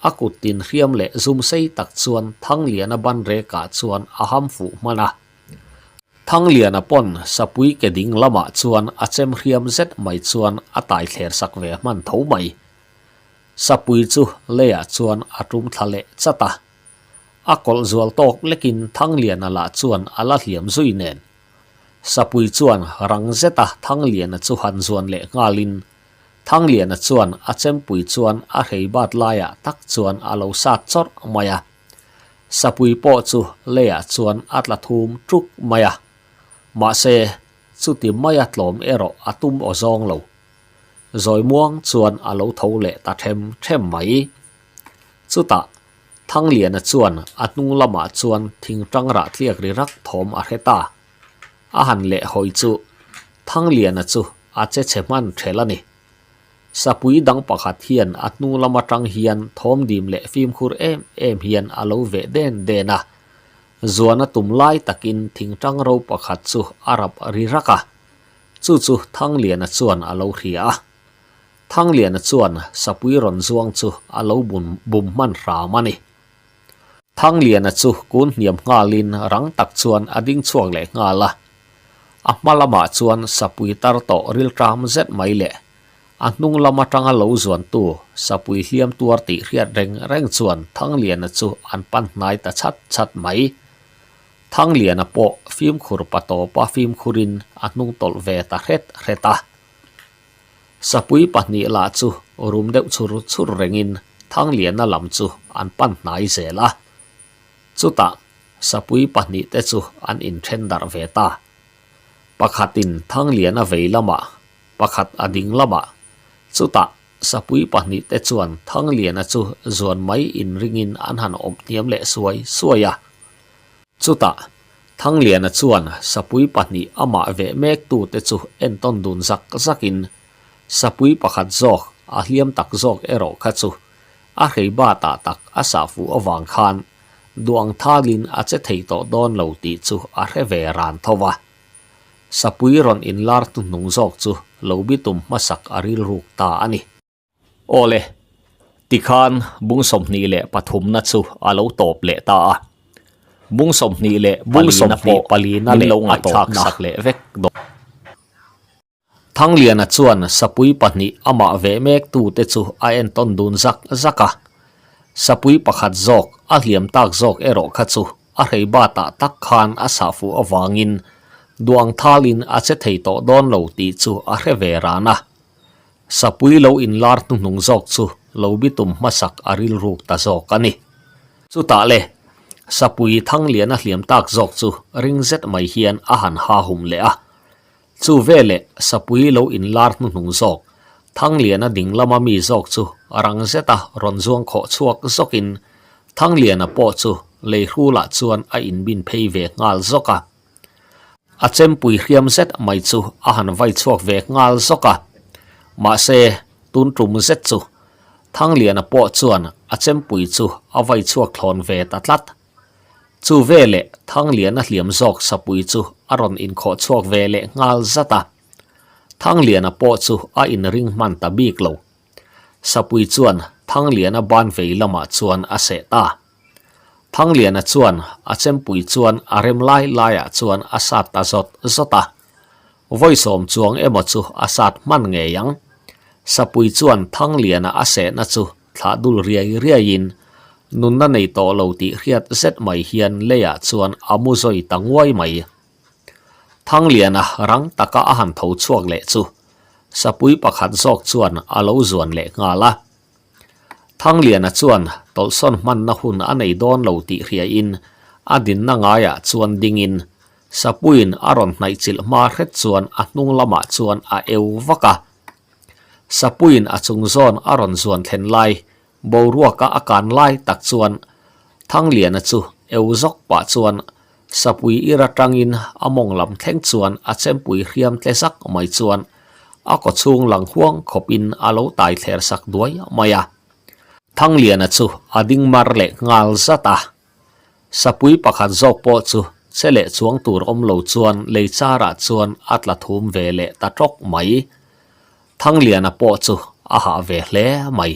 Speaker 1: a kut tin hriam leh zum sei tak chuan Thangliana ban rekah chuan a ham fuh hman a. Thangliana pawn sapui ke ding lamah chuan a chem hriam zet mai chuan a tai thler sak ve hman tho mai. Sapui chu leiah chuan a tum thla leh chat a. A kawlh zual tawk lekin Thangliana lah chuan a la hliam zui nen. Sapui chuan rang zeta Thangliana chu han zuan leh nghalin Thangliana chuan a chempui chuan a hrei bat laiah tak chuan a lo sat chawrh mai a. Sapui pawh chu leiah chuan a tla thum tuk mai a. Mahse, chuti maia tlawm erawh a tum aw zawng lo. Zawi muang chuan a lo tho leh ta them them mai. Chutah, Thangliana chuan a hnung lamah chuan thing tang rah tliak ri rak thawm a hre ta. A han leh hawi chu Thangliana chu a che chhe hman thelh a ni. Sapui dang pakhat hian a hnung lam atang hian thawm dim leh fimkhur em em hian a lo veh den den a. Zuan a tum lai takin thing tang ro pakhat chu a rap ri rak a. Chu chu Thangliana chuan a lo hria a. Thangliana chuan sapui rawn zuang chu a lo bun bum hman hram a ni. Thangliana chu kun hniam nghalin rang tak chuan a ding chhuak leh nghal a. A hma lamah chuan sapui tar tawh rilṭam zet mai leh a hnung lam atanga lo zuantu sapui hliam tuar tih hriat reng reng chuan Thangliana chu an pan hnai ta chhat chhat mai. Thangliana pawh fimkhur pa tawpa fimkhurin a hnung tawlh ve ta hret hret a. Sapui pahnih lah chu rum deuh chhur chhur rengin Thangliana lam chu an pan hnai zel a. Chutah sapui pahnih te chu an inthen darh ve ta. Pakhatin Thangliana vei lamah, pakhat a ding lamah. Chutah sapui pahnih te chuan Thangliana chu zuan mai inringin an han awm hniam leh suai suai a. Chutah, Thangliana chuan sapui pahnih amah veh mek tute chu entawn dun zak zakin, sapui pakhat zawk, a hliam tak zawk erawh kha chu a hrei batah tak a sah fuh avang khan duang thalin a che thei tawh dawn lo tih chu a hre ve ran tho va. Sapui rawn inlar hnuhnung zawk chu lo bitum hmasak a rilruk ta a ni. Awle, tikhan bung 23 na chu a lo tawp leh ta a. Bung 24 na pawh min lo ngaihthlak sak leh vek dawn. Thangliana chuan sapui pahnih amah veh mek tute chu a entawn dun zak zak a. Sapui pakhat zawk a hliam tak zawk erawh kha chu a hrei batah tak khan a sah fuh avangin duang thalin a che thei tawh dawn lo tih chu a hre ve ran a. Sapui lo inlar hnuhnung zawk chu lo bitum hmasak a rilruk ta zawk a ni. Chutah le, Sapui Thangliana hliam tak zawk chu ring zet mai hian a han ha hum leh a. Chu veleh Sapui lo inlar hnuhnung zawk, Thangliana ding lama mi zawk chu rang zeta rawn zuang khawh chhuak zawkin Thangliana pawh chu lei hrulah chuan a inbin phei ve nghal zawk a. A chempui hriam zet mai chu a han vai chhuak ve nghal zawk a, mahse tun tum zet chu Thangliana pawh chuan a chempui chu a vai chhuak thlawn ve ta tlat. Chu veleh Thangliana hliam zawk sapui chu a rawn inkhawh chhuak ve leh nghal zat a, Thangliana pawh chu a inring hman ta bik lo. Sapui chuan Thangliana ban vei lamah chuan a seh ta. Thangliana chuan a chempui chuan a rem lai laiah chuan a sat ta zawt zawt a. Vawi sawm chuang emaw chu a sat hman ngei ang. Sapui chuan Thangliana a sehna chu thlah dul riai riaiin nunna nei tawh lo tih hriat zet mai hian leiah chuan a mu zawi ta nguai mai. Thangliana rang taka a han tho chhuak leh chu. Sapui pakhat zawk chuan a lo zuan leh nghal a. Thangliana chuan tawlhsawn hmanna hun a nei dawn lo tih hriain a dinna ngaiah chuan dingin Sapuiin a rawn hnaih chilh hma hret chuan a hnung lamah chuan a eu vak a. Sapuiin a chung zawn a rawn zuan thlen lai boruaka a kan lai tak chuan Thangliana chu eu zawk pah chuan Sapui ir atangin a mawng lam thleng chuan a chempui hriam tle zak mai chuan a kawchhung lang huang khawpin a lo tai thler sak duai mai a. Thangliana chu a ding mar leh nghal zat a. Sapui pakhat zawk pawh chu che leh chuang tur awm lo chuan lei charah chuan a tla thum ve leh ta tawk mai. Thangliana pawh chu a hah ve hle mai.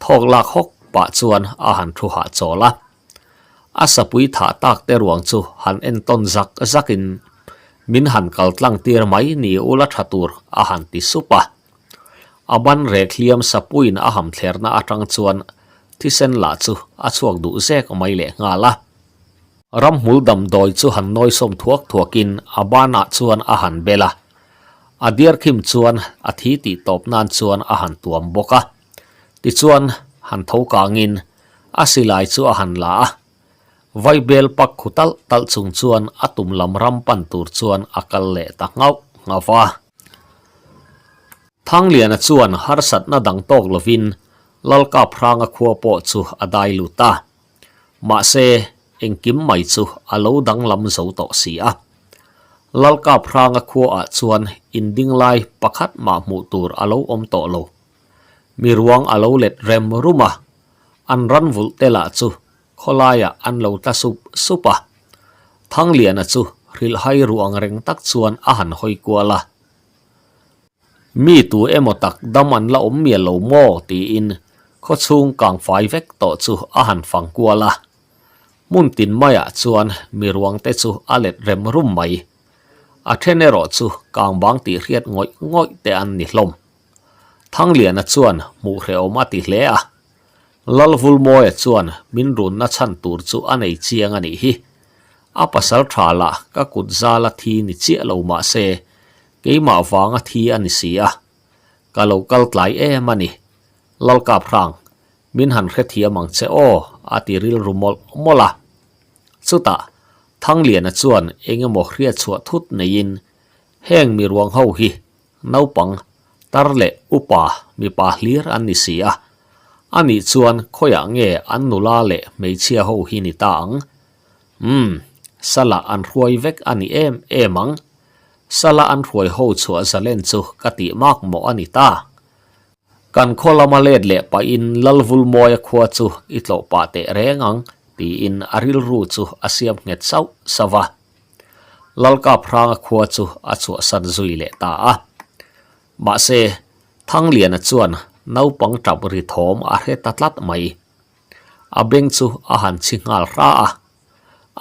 Speaker 1: Thawk lak hawk pah chuan a han thu hahchawl a. A sapui thah tak te ruang chu han entawn zak zakin min han kal tlang tir mai ni ula tha tur a han ti sup a. A ban rek hliam sapuiin a ham thlerna atang chuan thisen lah chu a chhuak duh zek mai leh nghal a. Ramhmul damdawi chu han nawisawm thuak thuakin a banah chuan a han bel a. A diarkhim chuan a thi tih tawp nan chuan a han tuam bawk a. Tichuan, han tho kangin a silai chu a han la a, Vaibel pak khu talh talh chung chuan a tum lam ram pan tur chuan a kal leh ta nghauh nghauh va. Thangliana chuan harsatna dang tawk lovin Lalkaphranga khua pawh chu a dai lut a. Mahse, engkim mai chu a lo danglam zo tawh si a. Lalkaphranga khuaah chuan inding lai pakhat mah hmuh tur a lo awm tawh lo. Mi ruang a lo let rem rum a, an ran vulh te lah chu khawlaiah an lo tla sup sup a. Thangliana chu hrilhhai ru ang reng tak chuan a han hawi kual a. Mi tu emaw tak dam an la awm mial lo maw tiin khawchhung kangfai vek tawh chu a han fang kual a. Hmun tin maiah chuan mi ruang te chu a let rem rum mai. A then erawh chu kangbang tih hriat ngawih ngawih te an ni hlawm. Thangliana chuan hmuh hrehawm a ti hle a. Lalvulmawia chuan min runna chhan tur chu a nei chiang a nih hi. A pasal tha lah ka kut zala thi ni chiah lo mah se, keimah vanga thi a ni si a. Ka lo kal tlai em a ni. Lalkaphrang, min han hrethiam ang che aw, a ti rilru mawlh mawlh a. Chutah, Thangliana chuan eng emaw hriatchhuah thut neiin heng mi ruang ho hi Naupang, tar leh upa mipa hlir an ni si a, a nih chuan khawiah nge an nula leh hmeichhia ho hi ni ta ang? Umm, sala an hruai vek a ni em em ang. Sala an hruai ho chhuah zalen chu ka tih mak mawh a ni ta. Kan khaw lama let leh pahin Lalvulmawia khua chu i tlawh pah teh reng ang, tiin a rilru chu a siam nghet sauh sauh a. Lalkaphranga khua chu a chhuahsan zui leh ta a. Mahse, Thangliana chuan naupang tap ri thawm a hre ta tlat mai. A beng chu a han chhi nghal hra a.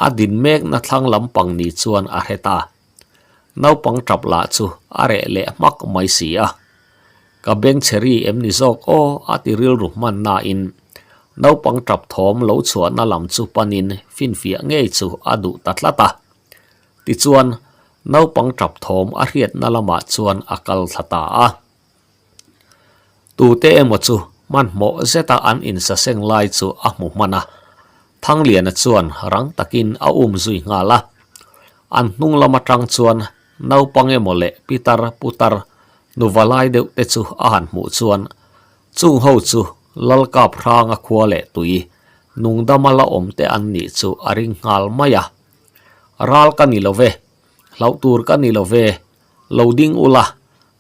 Speaker 1: A din mekna thlang lampang ni chuan a hre ta. Naupang tap lah chu a reh leh hmak mai si a. Ka beng chhe ri em ni zawk aw a ti rilru hman nain naupang tap thawm lo chhuahna lam chu panin finfiah ngei chu a duh ta tlat a. Tichuan, naupang tap thawm a hriatna lamah chuan a kal thla ta a. Tute emaw chu hmanhmawh zeta an insaseng lai chu a hmu hman a, Thangliana chuan rang takin a um zui nghal a. An hnung lam atang chuan naupang emaw leh pitar putar nuva lai deuh te chu a han hmuh chuan chung ho chu Lalkaphranga khua leh tui nungdama la awm te an nih chu a ring nghal mai a. Ral ka ni lo ve, hlauh tur ka ni lo ve, lo ding ula,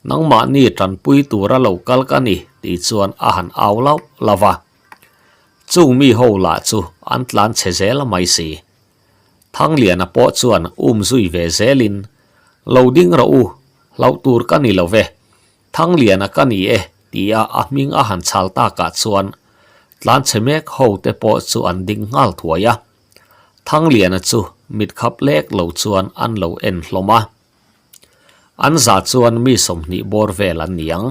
Speaker 1: nangmahni tanpui tura lo kal ka ni tih chuan a han au lauh lauh a. Chung mi ho lah chu an tlan chhe zel mai si. Thangliana pawh chuan um zui ve zelin, Lo ding rawh u, hlauh tur ka ni lo ve, Thangliana ka ni e tia a hming a han chhal takah chuan tlanchhe mek ho te pawh chu an ding nghal thuai a. Thangliana chu mitkhap lek lo chuan an lo en hlawm a. An za chuan mi 20 bawr vel an ni ang.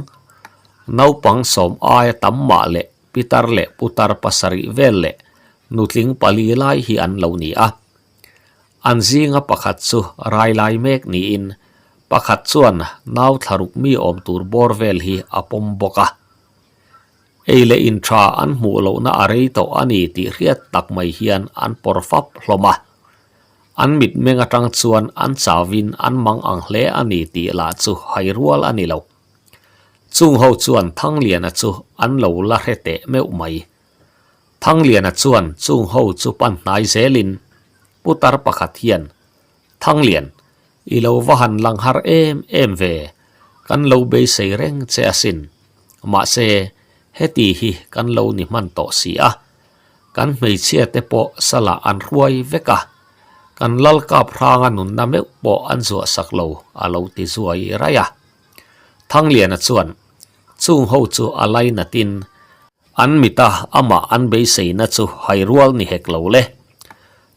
Speaker 1: Naupang sawm aia tam mah leh pitar leh putar pasarih vel leh nutling pali lai hi an lo ni a. An zinga pakhat chu rai lai mek niin. Pakhat chuan nau thlaruk mi awm tur bawr vel hi a pawm bawk a. Ei leh in tha an hmuh lohna a rei tawh a ni tih hriat tak mai hian an pawr fap hlawm a. An mitmeng atang chuan an chauvin an mang ang hle a ni tih lah chu hai rual a ni lo. Chung ho chuan Thangliana chu an lo la hre teh meuh mai. Thangliana chuan chung ho chu pan hnai zelin putar pakhat hian, Thanglian, i lo va han lang har em em ve, kan lo beisei reng che asin. Mahse, heti hi kan lo ni hman tawh si a. Kan hmeichhia te pawh salah an hruai vek a, kan lal kap hranga nunna meuh pawh an zuah sak lo, a lo ti zuai raih a. Thangliana chuan chung ho chu a lainatin an mita amah an beiseina chu hai rual ni hek lo le.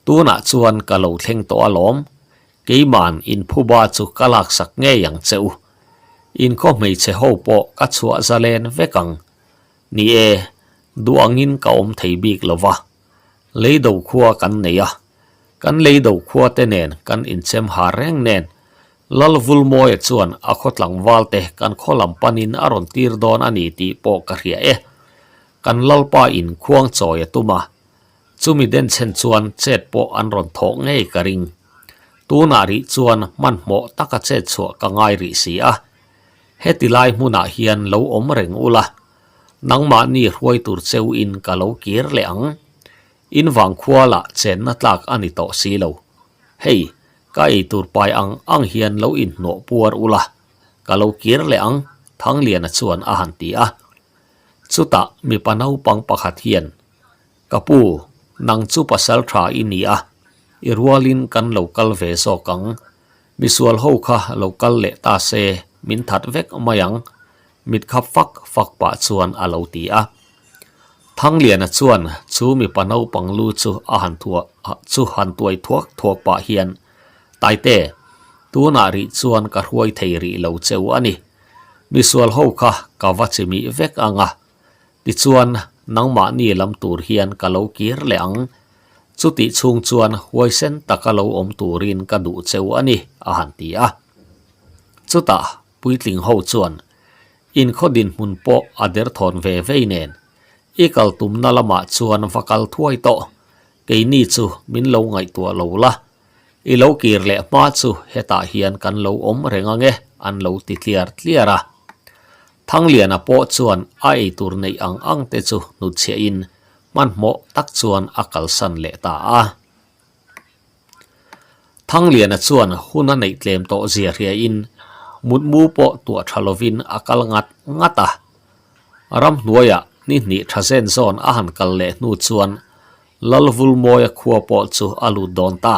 Speaker 1: Tunah chuan ka lo thleng tawh alawm, keima'n inphuba chu ka laksak ngei ang che u. Inkhaw hmeichhe ho pawh ka chhuah zalen vek ang. Ni e, duh angin ka awm thei bik lo va. Leido khua kan nei a, kan leido khua te nen kan inchem har reng nen Lalvulmawia chuan a khaw tlangval te kan khaw lam panin a rawn tir dawn a ni tih pawh ka hria e. Kan Lalpa in khuang chawi a tum a, chumi denchhen chuan chet pawh an rawn thawh ngei ka ring. Tunah rih chuan hmanhmawh taka chet chhuah ka ngai rih si a. Heti lai hmunah hian lo awm reng ula, nangmahni hruai tur cheu in ka lo kir leh ang. In vangkhua lah chenna tlak a ni tawh si lo. Hei, ka ei tur pai ang ang hian lo inhnawh puar ula, ka lo kir leh ang, Thangliana chuan a han ti a. Chutah mipa naupang pakhat hian, Ka pu, nang chu pasal tha i ni a, i rualin kan lo kal ve zawk ang. Misual ho kha lo kal leh ta se, min that vek mai ang, mit khap fak fak pah chuan a lo ti a. Thangliana chuan chu mipa naupang lu chu a han thuah chu han tuai thuak thuak pah hian, Taite, tunah rih chuan ka hruai thei rih lo cheu a ni. Misual ho kha ka va chimih vek ang a, tichuan nangmahni lam tur hian ka lo kir leh ang. Chutih chhung chuan huaisen taka lo awm turin ka duh cheu a ni, a han ti a. Chutah puitling ho chuan Inkhaw dinhmun pawh a derthawn ve vei nen, i kal tumna lamah chuan va kal thuai tawh, keini chu min lo ngaihtuah lo la, i lo kir leh hma chu hetah hian kan lo awm reng ange an lo ti tliar tliar a. Thangliana pawh chuan a eitur neih ang ang te chu hnutchhiahin hmanhmawh tak chuan a kalsan leh ta a. Thangliana chuan hun a neih tlem tawh zia hriain mutmu pawh tuah tha lovin a kal ngat ngat a. Ramhnuaiah ni hnih tha zen zawn a han kal leh hnu chuan Lalvulmawia khua pawh chu a lut dawn ta.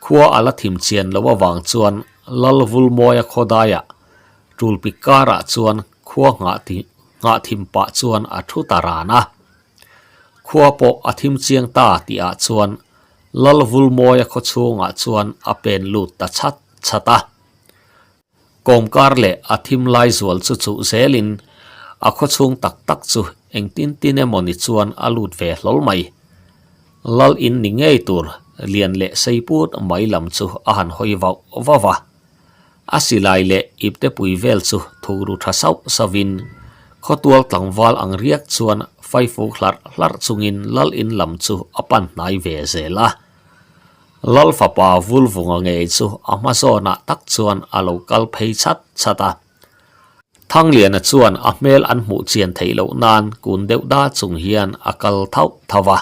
Speaker 1: Khua a la thim chian loh avang chuan Lalvulmawia khawdaiah Tulpik karah chuan khua nghah thim pah chuan a thu ta ran a. Khua pawh a thim chiang ta tih ah chuan Lalvulmawia khaw chhungah chuan a pen lut ta chhat chhat a. Kawmkar leh a thim lai zual chu chuh zelin a khaw chhung tak tak chu engtin tin emaw ni chuan a lut ve hlawl mai. Lal in ni ngei tur lian leh sei put mai lam chu a han hawi vauh vauh a. A silai leh iptepui vel chu thukru tha sauh sauhin khawtual tlangval ang riak chuan faifuk hlarh hlarh chungin lal in lam chu a pan hnai ve zel a. Lal fapa Vulvunga ngei chu a hma zawnah tak chuan a lo kal phei chhat chhat a. Thangliana chuan a hmel an hmuh chian theih loh nan kun deuh da chung hian a kal thauh thauh a.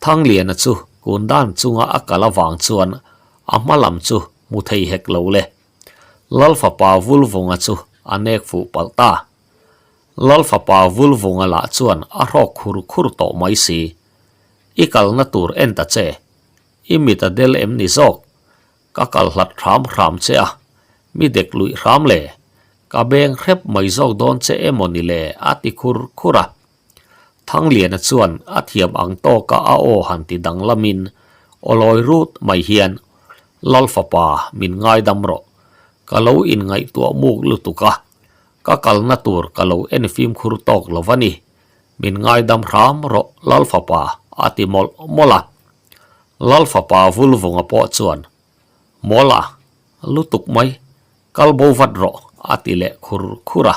Speaker 1: Thangliana chu kun dan chunga a kal avang chuan a hma lam chu hmu thei hek lo le. Lal fapa Vulvunga chu a nek fuh palh ta. Lal fapa Vulvunga lah chuan a hrawk khur khur tawh mai si. I kalna tur en ta che. I mit a del em ni zawk? Ka kal hlat hram hram che a, mi dek luih hram le. Ka beng hrep mai zawk dawn che emaw ni le a ti khur khur a. Thangliana chuan a thiam ang tawka a aw han ti danglamin awlawi rut mai hian, Lal fapa min ngaidam rawh, ka lo inngaihtuah muk lutuk a, ka kalna tur ka lo en fimkhur tawk lo va ni, min ngaidam hram rawh Lal fapa a ti mawlh mawlh a. Lal fapa Vulvunga pawh chuan, Mawla! Lutuk mai, kal bo vat rawh, a ti leh khur khur a.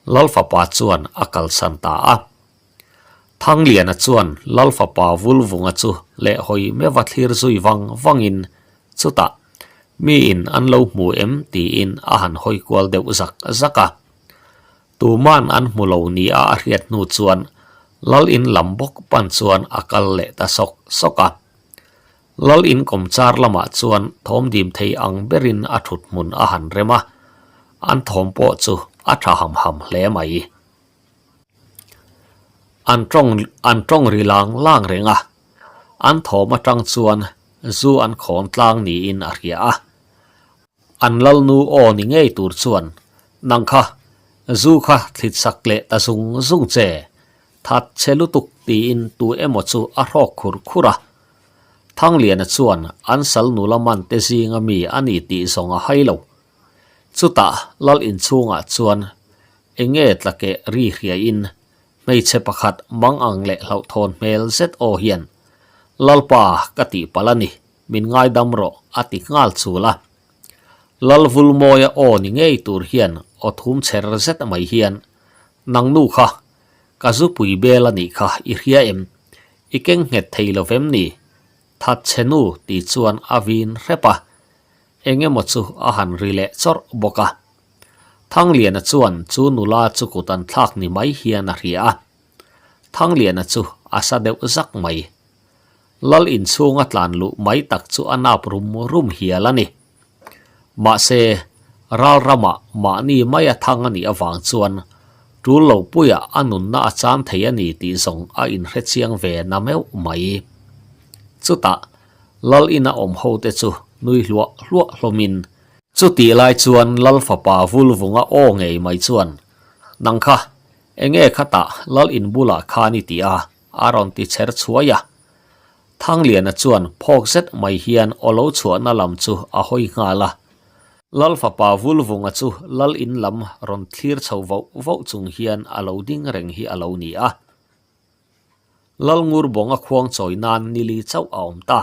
Speaker 1: Lalfapa chuan a kalsan ta a. Thangliana chuan Lalfapa Vulvunga chu leh hawi meuha thlir zui vang vangin chutah miin an lo hmu em tiin a han hawi kual deuh zak zak a. Tuman an hmu lo nia a hriat hnu chuan Lal in lam bawk pan chuan a kal leh ta sawk sawk a. Lal in kawmchar lamah chuan thawm dim thei ang berin a thut hmun a han rem a, an thawm pawh chu a tha ham ham hle mai. An tawng an tawng ri lang lang reng a, an thawm atang chuan zu an khawn tlang niin a hria a. An lalnu aw ni ngei tur chuan, Nang kha, zu kha thlit sak leh ta zung zung che, that che lutuk tiin tu emaw chu a hrawk khur khur a. Thangliana chuan an sal nula man te zinga mi a ni tih zawng a hai lo. Chutah lal inchhungah chuan eng nge tla keh ri hriain hmeichhe pakhat mang ang leh hlauhthawn hmel zet aw hian, Lalpa ka tih palh a ni, min ngaidam rawh a ti nghal chul a. Lal Vulmawia aw ni ngei tur hian aw thum chher zet mai hian, Nang nu kha, ka zupui bel a nih kha i hria em? I keng nghet thei lo vem ni? Thatchhe nu ti chuan a vin hrep a. Eng emaw chu a han ri leh chawrh bawk a. Thangliana chuan chu nula chu kut an thlak ni mai hian a hria a. Thangliana chu a sa deuh zak mai. Lal inchhunga tlan luh mai tak chu a nap rum rum hial a ni. Mahse, ral ramah mahni maia thang a nih avang chuan tul lo puiah a nunna a chan thei a ni tih zawng a inhre chiang ve na meuh mai. Chutah, Lal ina awm ho te chu nui hluah hluah hlawmin, Chutih lai chuan Lal fapa Vulvunga aw ngei mai chuan, Nang kha, enge khatah Lal in bulah khan i ti a? a rawn ti chher chhuai a. Thangliana chuan phawk zet mai hian aw lo chhuahna lam chu a hawi nghal a. Lal fapa Vulvunga chu Lal in lam rawn thlir chho voh voh chung hian a lo ding reng hi a lo ni a. Lalngur bawnga khuang chawi nan nili chauh a awm ta.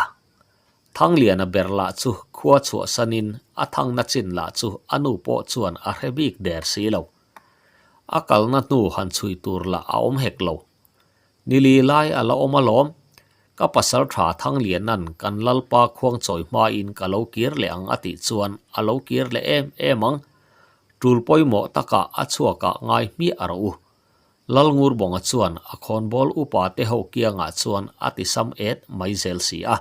Speaker 1: Thangliana ber lah chu khua chhuahsanin a thangna chin lah chu a nu pawh chuan a hre bik der si lo. A kalna hnu han chhui tur lah a awm hek lo. Nili lai a la awm alawm. Ka pasal tha Thangliana'n kan Lalpa khuang chawi hmain ka lo kir leh ang a tih chuan a lo kir leh em em ang. Tul pawimawh takah a chhuakah ngai hmiah a rawh u. Lalngurbawnga chuan a khawnbawl upa te ho kiangah chuan a ti sam et mai zel si a.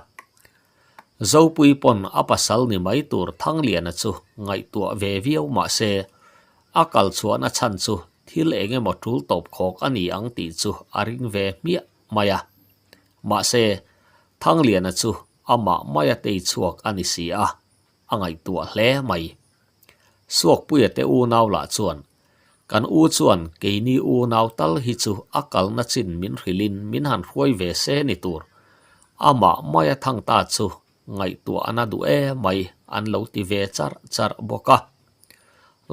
Speaker 1: Zopui pawn a pasal ni mai tur Thangliana chu ngaihtuah ve viau mah se, a kal chhuahna chhan chu thil eng emaw tul tawp khawk a ni ang tih chu a ring ve hmiah mai a. Mahse, Thangliana chu amah maia tei chhuak a ni si a, a ngaihtuah hle mai. Suakpuia te unau lah chuan Kan u chuan keini unau tal hi chu a kalna chin min hrilhin min han hruai ve se ni tur. Amah maia thang ta chu ngaihtuah a na duh e mai an lo ti ve char char bawk a.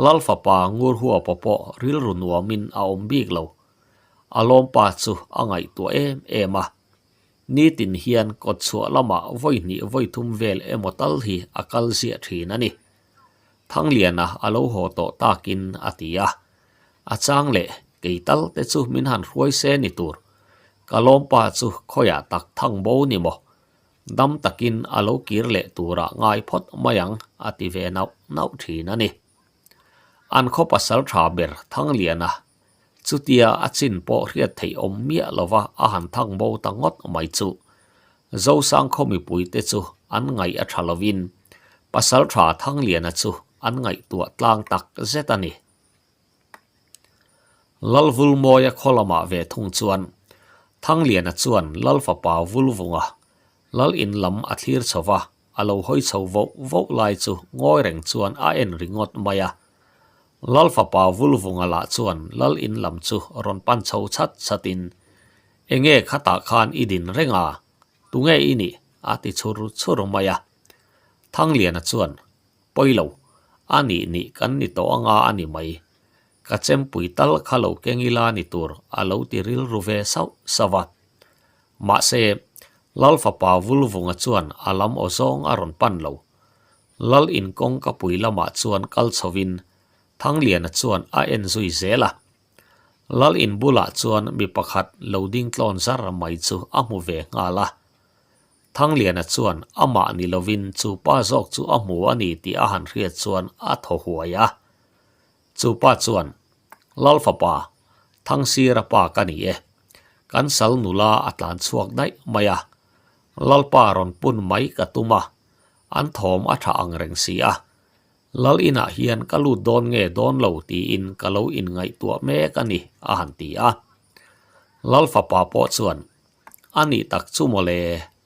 Speaker 1: Lal fapa ngur huapa pawh rilru nuamin a awm bik lo. A lawmpa chu a ngaihtuah em em a. Nitin hian kawtchhuah lamah vawi hnih vawi thum vel emaw tal hi a kal ziah thin a ni. Thangliana a lo haw tawh takin a ti a. A chang leh kei tal te chu min han hruai se ni tur. Ka lawmpa chu khawiah tak thang bo ni maw? Dam takin a lo kir leh turah ngai phawt mai ang a ti ve nauh nauh thin a ni. An khaw pasal tha ber Thangliana Chutia a chin pawh hriat theih awm miah lova a han thang bo ta ngawt mai chu Zosang khaw mipuite chu an ngaih a tha lovin Pasaltha Thangliana chu an ngaihtuah tlang tak zet a ni. Lalvulmawia khaw lamah ve thung chuan Thangliana chuan Lalfapa Vulvunga Lal in lam a thlir chho va, a lo hawi chho voh voh lai chu ngawi reng chuan a en ringawt mai a. Lal fapa Vulvunga lah chuan Lal in lam chu rawn pan chho chhat chhat in, Enge khatah khan i din reng a, tunge i nih? a ti chhur chhur mai a. Thangliana chuan, Pawi lo, a nih nih kan ni tawh anga a ni mai. Ka chempui tal kha lo keng ila ni tur a lo ti rilru ve sauh sauh a. Mahse, Lal fapa Vulvunga chuan a lam aw zawng a rawn pan lo. Lal in kawngkapui lamah chuan kal chhovin Thangliana chuan a en zui zel a. Lal in bulah chuan mi pakhat lo ding tlawn zar mai chu a hmu ve nghal a. Thangliana chuan amah ni lovin chu pa zawk chu a hmu a ni tih a han hriat chuan a thaw huai a. Chu pa chuan, Lal fapa, Thangsira pa ka ni e. Kan sal nula a tlan chhuak daih mai a. Lalpa rawn pun mai ka tum a, an thawm a tha ang reng si a. Lal inah hian ka lut dawn nge dawn lo tiin ka lo inngaihtuah mek a ni, a han ti a. Lal fapa pawh chuan, A nih tak chu mawle,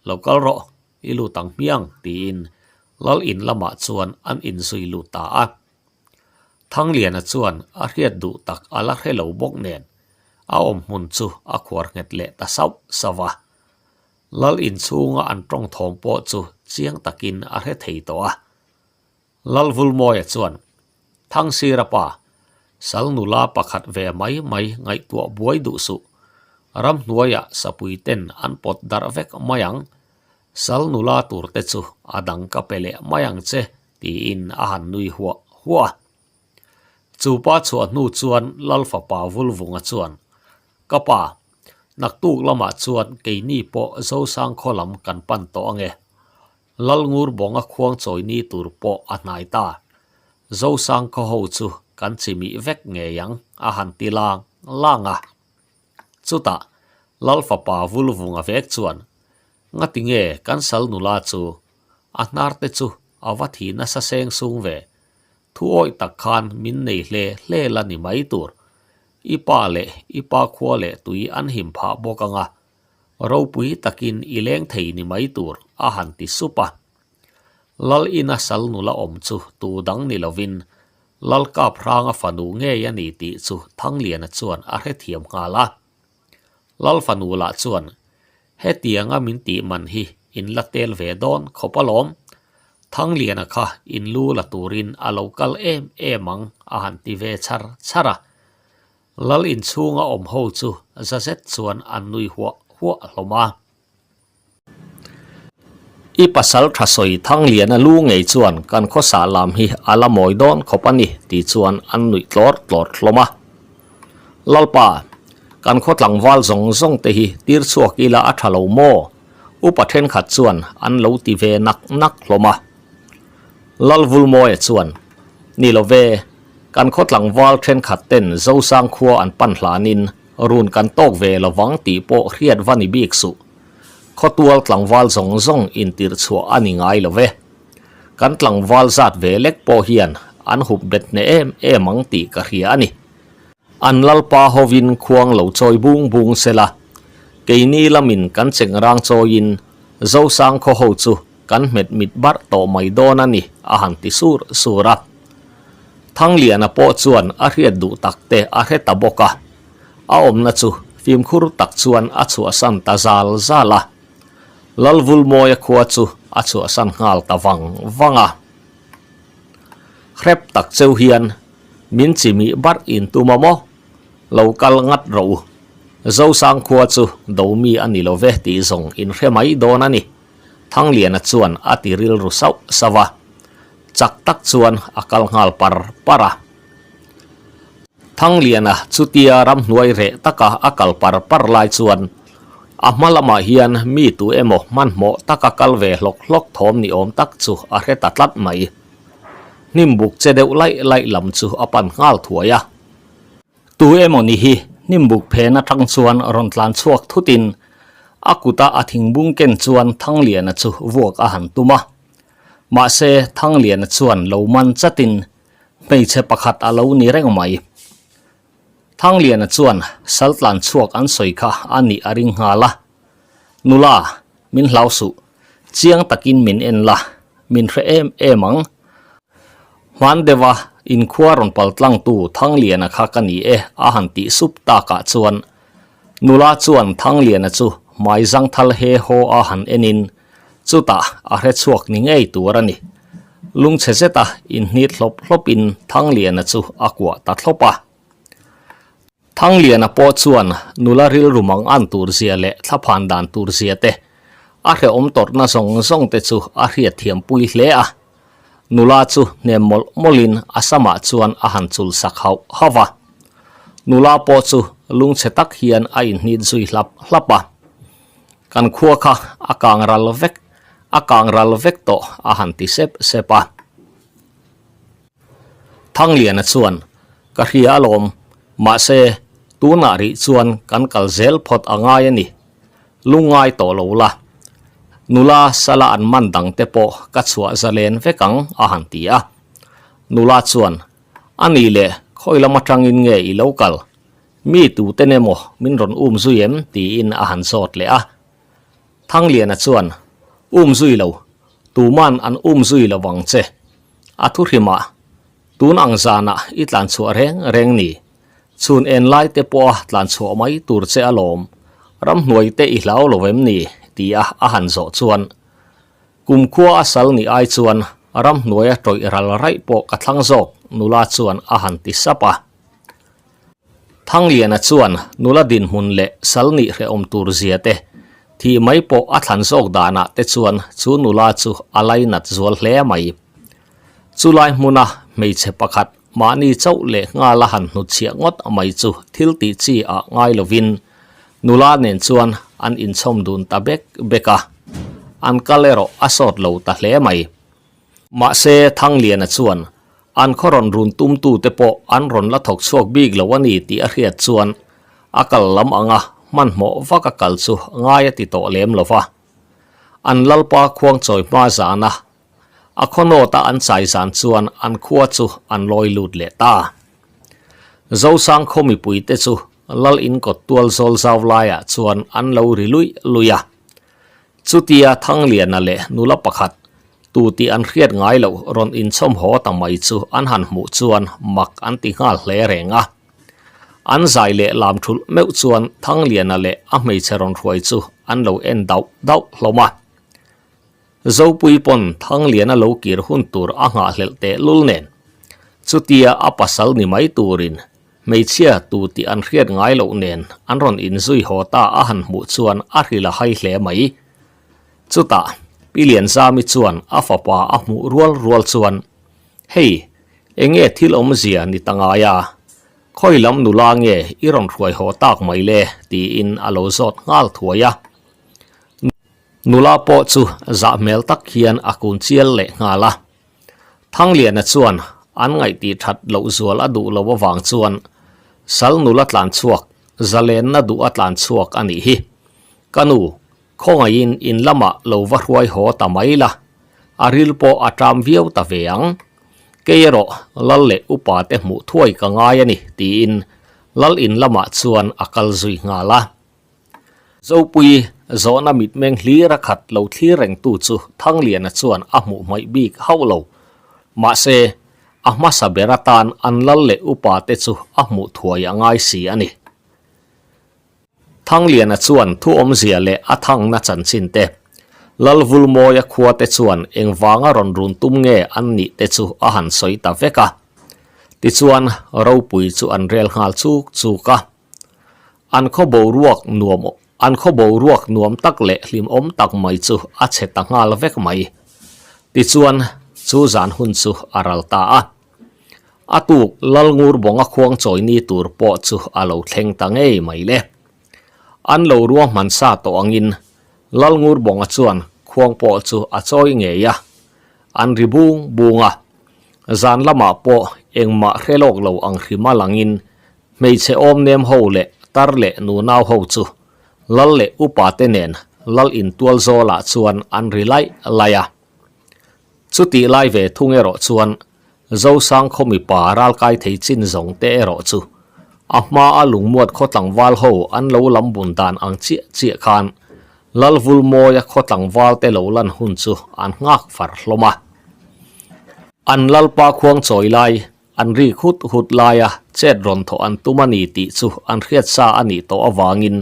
Speaker 1: lo kal rawh, i lut ang hmiang, tiin Lal in lamah chuan an inzui lut ta a. Thangliana chuan a hriat duh tak a la hre lo bawk nen, a awm hmun chu a khuar nghet leh ta sauh sauh a. Lal inchhunga an tawng thawm pawh chu chiang takin a hre thei tawh a. Lalvulmawia chuan, Thangsira pa, sal nula pakhat ve mai mai ngaihtuah buai duh suh. Ramhnuaiah sapui ten an pawt darh vek mai ang. Sal nula tur te chu a dang ka pe leh mai ang che, tiin a han nui huah huah a. Chu pa chhuah hnu chuan Lal fapa Vulvunga chuan, Ka pa, naktuk lamah chuan keini pawh Zosang khaw lam kan pan tawh ange. Lalngur bawnga khuang chawi ni tur pawh a hnai ta. Zosang khaw ho chu kan chimih vek ngei ang a han ti lang lang a. Chutah Lal fapa Vulvunga vek chuan, Ngati nge kan sal nula chu a hnar te chu a va thi nasa seng sung ve. Thu awih tak khan min nei hle hle la ni mai tur. I pa leh i pa khua leh tui an him phah bawk anga Ropui takin i leng thei ni mai tur a han ti sup a. Lal ina sal nula awm chu tu dang ni lovin Lal Kap Hranga fanu ngei a ni tih chu Thangliana chuan a hrethiam nghal a. Lal fanu lah chuan hetianga min tih man hi in la tel ve dawn khawp alawm. Thangliana kha in lu la turin a lo kal em em ang a han ti ve char char a. Lal inchhunga awm ho chu za zet chuan an nui huah huah hlawm a. I pasal tha sawi Thangliana lu ngei chuan kan khawsa lam hi a la mawi dawn khawp a ni tih chuan an nuih tlawr tlawr hlawm a. Lalpa, kan khaw tlangval zawng zawng te hi tir chhuak ila a tha lo maw? Upa thenkhat chuan an lo ti ve nak nak hlawm a. Lalvulmawia chuan, Ni lo ve, kan khaw tlangval thenkhat ten Zosang khua an pan hlanin run kan tawk ve lo vang tih pawh hriat va ni bik suh. Khawtual tlangval zawng zawng intirh chhuah a ni ngai lo ve. Kan tlangval zat ve lek pawh hian an hup bet hneh em em ang tih ka hria a ni. An lalpa hovin khuang lo chawi bung bung sela, keini lamin kan chengrang chawiin Zosang khaw ho chu kan hmet mit barh tawh mai dawn a ni, a han ti sur sur a. Thangliana pawh chuan a hriat duh tak te a hre ta bawk a, a awmna chu fimkhur tak chuan a chhuahsan ta zal zal a. Lalvulmawia khua chu a chhuahsan nghal ta vang vang a. Hrep tak cheu hian min chimih barh in tum a maw? Lo kal ngat rawh u. Zosang khua chu do mi a ni lo ve tih zawng in hre mai dawn a ni. Thangliana chuan a ti rilru sauh sauh a, chak tak chuan a kal nghal par par a. Thangliana chutia ramhnuai reh taka a kal par par lai chuan a hma lamah hian mi tu emaw hmanhmawh taka kal ve hlawk hlawk thawm ni awm tak chu a hre ta tlat mai. Hnim buk che deuh laih laih lam chu a pan nghal thuai a. Tu emaw ni hi hnimbuk phen atang chuan rawn tlan chhuak thutin a kuta a thingbung ken chuan Thangliana chu vuak a han tum a. Mahse, Thangliana chuan lo man chatin hmeichhe pakhat a lo ni reng mai. Thangliana chuan sal tlan chhuak an sawi kha a nih a ring nghal a. Nula, min hlau suh. Chiang takin min en la, min hre em em ang. Hman deuha inkhua rawn pal tlangtu Thangliana kha ka ni e a han tih sup takah chuan nula chuan Thangliana chu hmai zangthal he haw a han enin chutah a hre chhuak ni ngei tur a ni. Lungchhe zeta inhnit hlawp hlawpin Thangliana chu a kuah ta thlawp a. Thangliana pawh chuan nula rilru mang an tur zia leh thlaphan dan tur zia te, a hrehawm tawrhna zawng zawng te chu a hriatthiam pui hle a. Nula chu hnem mawlh mawlhin a samah chuan a han chul sak hauh hauh a. Nula pawh chu lungchhe tak hian a inhnit zui hlap hlap a. Kan khua kha a kang ral vek, a kang ral vek tawh a han ti sep sep a. Thangliana chuan, Ka hria alawm, mahse tunah rih chuan kan kal zel phawt a ngai a ni. Lungngai tawh lo la. Nula sala an man dang te pawh ka chhuah zalen vek ang a han ti a. Nula chuan, A ni le, khawi lam atangin nge i lo kal? Mi tuten emaw min rawn um zui em? tiin a han zawt leh a. Thangliana chuan, Um zui lo, tuman an um zui lo vang che. A thuhrimah, Tun ang zanah i tlanchhuah reng reng ni. Chhun en lai te pawha tlanchhuah mai tur che alawm. Ramhnuai te i hlau lo em ni? tia a han zawh chuan, Kumkhua a sal ni ai chuan ramhnuaia tawih ral raih pawh ka thlang zawk, nula chuan a han ti sap a. Thangliana chuan nula dinhmun leh sal nih hrehawm tur zia te, thih mai pawh a thlan zawk danah te chuan chu nula chu a lainat zual hle mai. Chulai hmuna hmeichhe pakhat mahni chauh leh nghala han hnutchhiah ngawt mai chu thil tih chi ah ngai lovin nula nen chuan an inchhawm dun ta bek bek a, an kal erawh a sawt lo ta hle mai. Mahse Thangliana chuan an khaw rawn run tumtute pawh an rawn la thawk chhuak bik lo a ni tih a hriat chuan a kal lam anga hmanhmawh vak a kal chu ngai a ti tawh lem lo va. An lalpa khuangchawi hma zana A khaw nawta an chai zan chuan an khua chu an lawi lut leh ta. Zosang khaw mipuite chu Lal in kawt tual zawl zau laiah chuan an lo ri luih luih a. Chutia Thangliana leh nula pakhat tu tih an hriat ngai loh rawn inchhawm haw ta mai chu an han hmuh chuan mak an ti nghal hle reng a. An zai leh lam thulh meuh chuan Thangliana leh a hmeichhe rawn hruai chu an lo en dauh dauh hlawm a. Zopui pawn Thangliana lo kir hun tur a nghahhlelh teh lul nen, chutia a pasal ni mai turin hmeichhia tu tih an hriat ngai loh nen an rawn inzui haw ta a han hmuh chuan a hril a hai hle mai. Chutah Pi Lianzami chuan a fapa a hmuh rual rual chuan, Hei, enge thil awmzia ni ta ngai a? Khawi lam nula nge i rawn hruai haw tak mai le? tiin a lo zawt nghal thuai a. Nula pawh chu zah hmel tak hian a kun chial leh nghal a. Thangliana chuan an ngaihtih that loh zual a duh lo avang chuan sal nula tlan chhuak, zalenna duh a tlan chhuak a nih hi. Ka nu, khawngaihin in lamah lo va hruai haw ta mai la, a ril pawh a ṭam viau ta ve ang. Kei erawh lal leh upa te hmuh thuai ka ngai a ni, tiin lal in lamah chuan a kal zui nghal a. Zopui, zawhna mitmeng hlir a khat lo thlir rengtu chu Thangliana chuan a hmuh hmaih bik hauh lo. Mahse, a hmasa ber atan an lal leh upa te chu a hmuh thuai a ngai si a ni. Thangliana chuan thu awmzia leh a thangna chanchin te, Lalvulmawia khua te chuan engvanga rawn run tum nge an nih te chu a han sawi ta vek a. Tichuan, ropui chu an rel nghal chuk chuk a. An khaw boruak nuam an khaw boruak nuam tak leh hlimawm tak mai chu a chhe ta nghal vek mai. Tichuan, chu zan hun chu a ral ta a. A tuk Lalngur bawnga khuang chawi ni tur pawh chu a lo thleng ta ngei mai le. An lo ruahman sa tawh angin Lalngur bawnga chuan khuang pawh chu a chawi ngei a, an ri bung bung a. Zan lamah pawh engmah hre lawk lo ang hrima langin Hmeichhe awmnem ho leh tar leh nunau ho chu lal leh upa te nen lal intual zawlah chuan an ri laih laih a. Chutih lai ve thung erawh chuan Zosang khaw mipa ralkai thei chin zawng te erawh chu a hma a lungmuat khaw tlangval ho an lo lam bun dan ang chiah chiah khan Lalvulmawia khaw tlangval te lo lan hun chu an nghak far hlawm a. An lalpa khuang chawi lai An rik hut hut laia chet rawn thawh an tum a ni tih chu an hriat sa a nih tawh avangin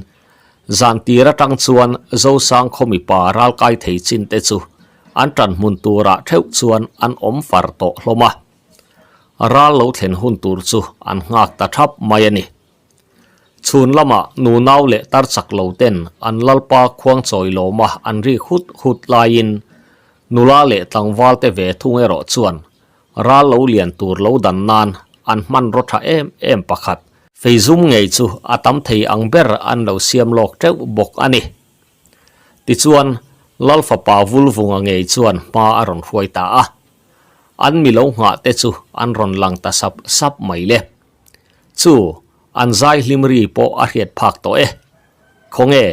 Speaker 1: zan tir atang chuan Zosang khaw mipa ralkai thei chin te chu an tan hmun turah theuh chuan an awm far tawh hlawm a. Ral lo thlen hun tur chu an nghak ta thap mai a ni. Chhun lamah nunau leh tar chak lo ten an lalpa khuang chawi lawma an rik hut hut laiin nula leh tlangval te ve thung erawh chuan. Ral lo lian tur lo dan nan an hmanraw tha em em pakhat. Fei zum ngei chu a tam thei ang ber an lo siam lawk teuh bawk a ni. Tichuan, Lal fapa Vulvunga ngei chuan hma a rawn hruai ta a. An mi lo nghah te chu an rawn lang ta sap sap mai le. Chu, an zai hlim ri pawh a hriat phak tawh e. Khawnge,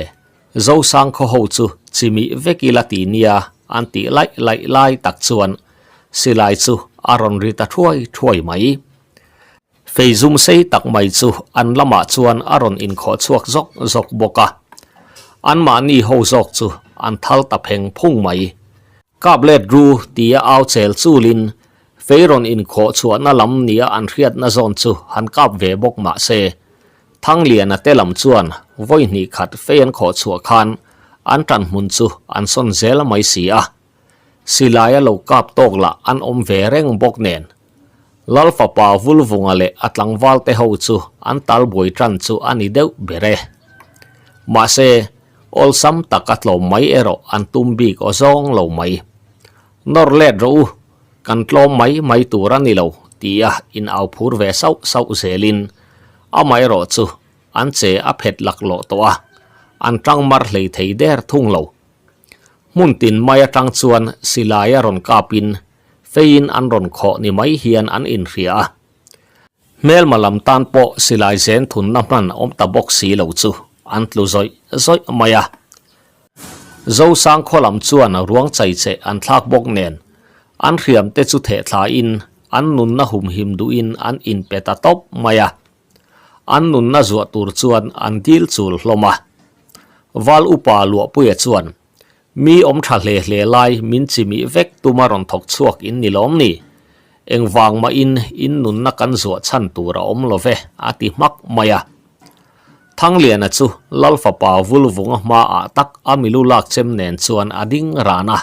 Speaker 1: Zosang khaw ho chu chimih vek ila ti nia an tih laih laih lai tak chuan silai chu a rawn ri ta thuai thuai mai. Fei zum sei tak mai chu an lamah chuan a rawn inkhawh chhuak zawk zawk bawk a. Anmahni ho zawk chu an thal ta pheng phung mai. Kap let ru tia au chel chulin fei rawn inkhawh chhuahna lam nia an hriatna zawn chu han kap ve bawk mah se, Thangliana te lam chuan vawi hnih khat fei an khawh chhuah khan an tan hmun chu an sawn zel mai si a. Silaia lo kap tawk lah an awm ve reng bawk nen. Lal fapa Vulvunga leh a tlangval te ho chu an tal buai tan chu a ni deuh ber e. Mahse, awlsam tak a tlawm mai erawh an tum bik aw zawng lo mai. Nawr let rawh u, kan tlawm mai mai tur a ni lo tia in au phur ve sauh sauh zelin amaherawh chu an che a phet laklawh tawh a, an tang mar hlei thei der thung lo. Hmun tin mai atang chuan silai a rawn kapin feiin an rawn khawh ni mai hian an inhria a. Hmelma lam tan pawh silai zen thunna hman awm ta bawk si lo chu an tlu zawih zawih mai a. Zosang khaw lam chuan ruang chai che an thlak bawk nen an hriam te chu theh thlain an nunna humhim duhin an inpe ta tawp mai a. An nunna zuah tur chuan an dil chul hlawm a. Val upa Luahpuia chuan Mi awm tha hle hle lai min chimih vek tuma rawn thawk chhuak in ni lawm ni? Engvang mahin in nunna kan zuah chhan tur a awm lo ve, a ti hmak mai a. Thangliana chu Lal fapa Vulvunga hmaah tak a milu lak chem nen chuan a ding ran a.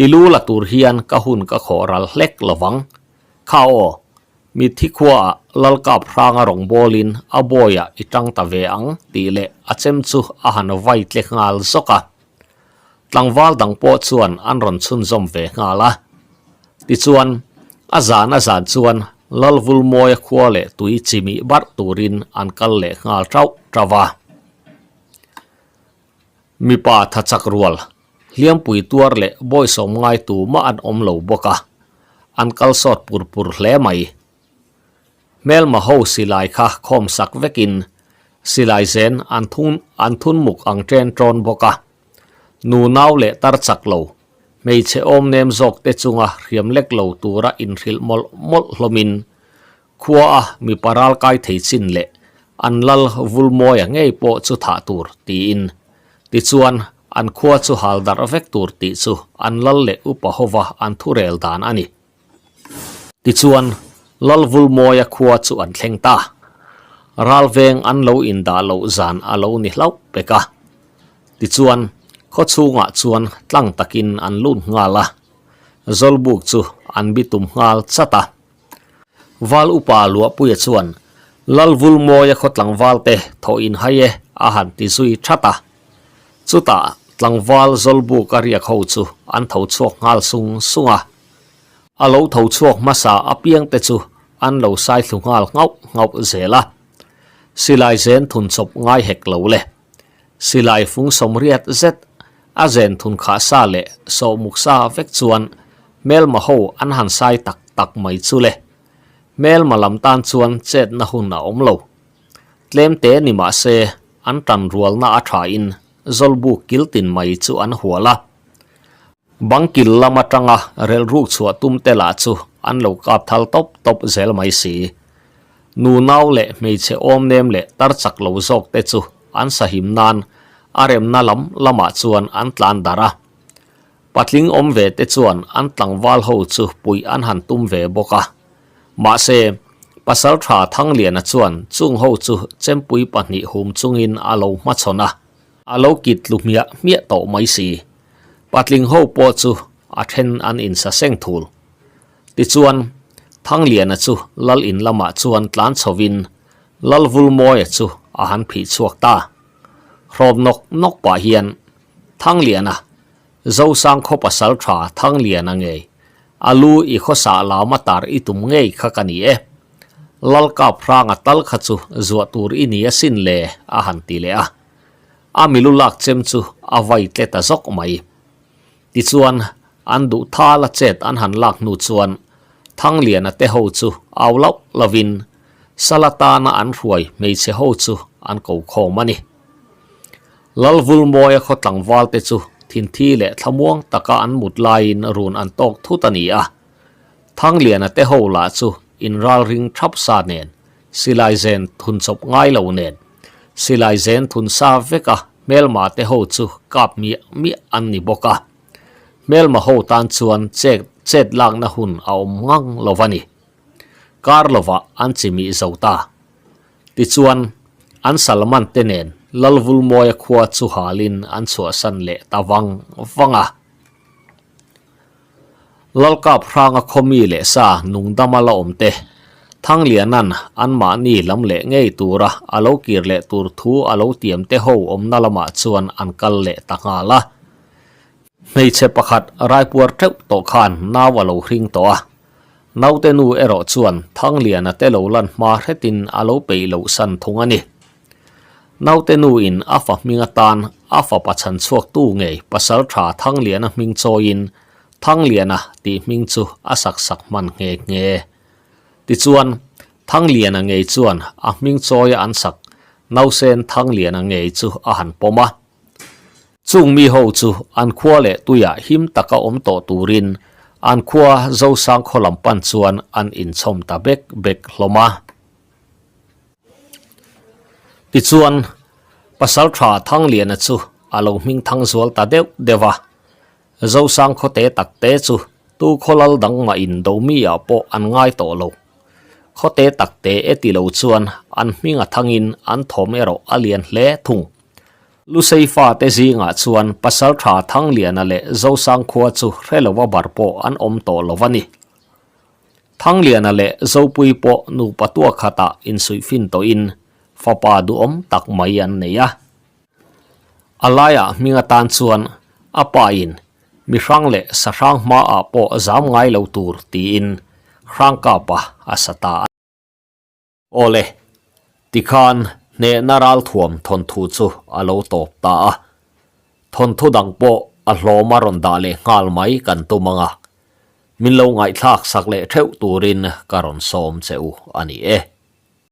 Speaker 1: I lu la tur hian ka hun ka khawh ral hlek lo vang. Kha aw, Mitthi khuaah Lalkap hranga rawngbawlin a bawiah i tang ta ve ang tih leh a chem chu a han vai tle nghal zawk a. Tlangval dang pawh chuan an rawn chhunzawm ve nghal a. Tichuan, a zan a zan chuan Lalvulmawia khua leh tui chimih barh turin an kal leh nghal tauh tauh a. Mipa thachak rual Hliampui tuar leh bawisawm ngai tu mah an awm lo bawk a, an kal sawt pur pur hle mai. Hmelma ho silai kha khawm sak vekin silai zen an thun an thun muk ang ṭen ṭawn bawk a. Nu nau leh tar chak lo, hmeichhe awm nem zawk te chunga hriam lek lo tura inhrilh mawlh mawlh hlawmin Khua a mipa ral kai thei chin leh an lal Vulmawia ngei pawh chu thah tur tiin. Tichuan, an khua chu hal darh vek tur tih chu an lal leh upa hova an thurel dan a ni. Tichuan, Lal Vulmawia khua chu an thleng ta. Ral veng an lo indah loh zan a lo ni hlauh pek a. Tichuan, khaw chhungah chuan tlang takin an lut nghal a. Zawlbuk chu an bitum nghal chat a. Val upa Luahpuia chuan Lalvulmawia khaw tlangval te thaw in hai e a han ti zui that a. Chutah tlangval Zawlbuka riak ho chu an tho chhuak nghal sung sung a. A lo tho chhuak hmasa apiang te chu an lo sai thlu nghal nghauh nghauh zel a. Silai zen thun chawp ngai hek lo le. Silai fung sawmriat zet a zen thun khah sa leh sawhmuk sa vek chuan hmelma ho an han sai tak tak mai chu le. Hmelma lam tan chuan chetna hun a awm lo. Tlemte ni mah se an tan rualna a thain Zawlbuk kiltin mai chu an hual a. Bang kil lam atanga relhruk chhuah tum te lah chu an lo kap thal tawp tawp zel mai si. Nu nau leh hmeichhe awm nem leh tar chak lo zawk te chu an sahim nan a remna lam lamah chuan an tlan darh a. Patling awm ve te chuan an tlangval ho chu puih an han tum ve bawk a. Mahse, Pasaltha Thangliana chuan chung ho chu chempui pahnih hum chungin a lo hmachhawn a. A lo kit tlu hmiah hmiah tawh mai si. Patling ho pawh chu a then an insa seng thul. Tichuan, Thangliana chu Lal in lamah chuan tlan chhovin Lal Vulmawia chu a han phih chhuak ta. Hrawm nawk nawk pah hian, Thangliana, Zosang khaw pasal tha Thangliana ngei. A lu i khawsah lama tar i tum ngei kha ka ni e. Lalkap hranga tal kha chu zuah tur i ni asin le, a han ti leh a. A milu lak chem chu a vai tle ta zawk mai. Tichuan, an duh thal a chet an han lak hnu chuan Thangliana te ho chu au lauh lovin Sala tana an hruai hmeichhe ho chu an ko khawm a ni. Lalvulmawia khaw tlangval te chu thinthi leh thlamuang taka an mut laiin run an tawk thut a ni a. Thangliana te ho lah chu inralring thap sa nen, silai zen thun chawp ngai lo nen, silai zen thun sa veka hmelma te ho chu kap miah miah an ni bawk a. Hmelma ho tan chuan chet chet lakna hun a awm ngang lo va ni. Kar lovah an chimih zo ta. Tichuan, an Salman te nen Lalvulmawia khua chu halin an chhuahsan leh ta vang vang a. Lalkap hranga khawmi leh sa nungdama la awm te, Thanglianan anmahni lam leh ngei tura a lo kir leh tur thu a lo tiam te ho awmna lamah chuan an kal leh ta nghal a. Hmeichhe pakhat raipuar teuh tawh khan nau a lo hring tawh a. Naute nu erawh chuan Thangliana te lo lan hma hretin a lo peih loh san thung a ni. Naute nu in a fa hming atan a fapa chhan chhuak tu ngei pasal tha Thangliana hming chawiin Thangliana tih hming chu a sak sak hman nghe nghe. Tichuan, Thangliana ngei chuan a hming chawia an sak nausen Thangliana ngei chu a han pawm a. Chung mi ho chu an khua leh tuiah him taka awm tawh turin an khua Zosang khaw lam pan chuan an inchhawm ta bek bek hlawm a. Tichuan, Pasaltha Thangliana chu a lo hming thang zual ta deuh deuh a. Zosang khawte takte chu tu khawlal dang mah in domi ah pawh an ngai tawh lo. Khawte takte e ti lo chuan an hming a thangin an thawm erawh a lian hle thung. Lusei fate zingah chuan Pasaltha Thangliana leh Zosang khua chu hre lova bar pawh an awm tawh lo a ni. Thangliana leh Zopui pawh nupa tua khatah insuihfin tawhin fapa duhawm tak mai an nei a. A laiah hming atan chuan a pa in mi hrang leh sahrang hmaah pawh zam ngai lo tur tiin Hrangkapa a sa ta a. Awle, tikhan hnehna ralthuam thawnthu chu a lo tawp ta a. Thawnthu dang pawh a hlawm a rawn dah leh nghal mai kan tum ang a, min lo ngaihthlak sak leh theuh turin ka rawn sawm che u a ni e.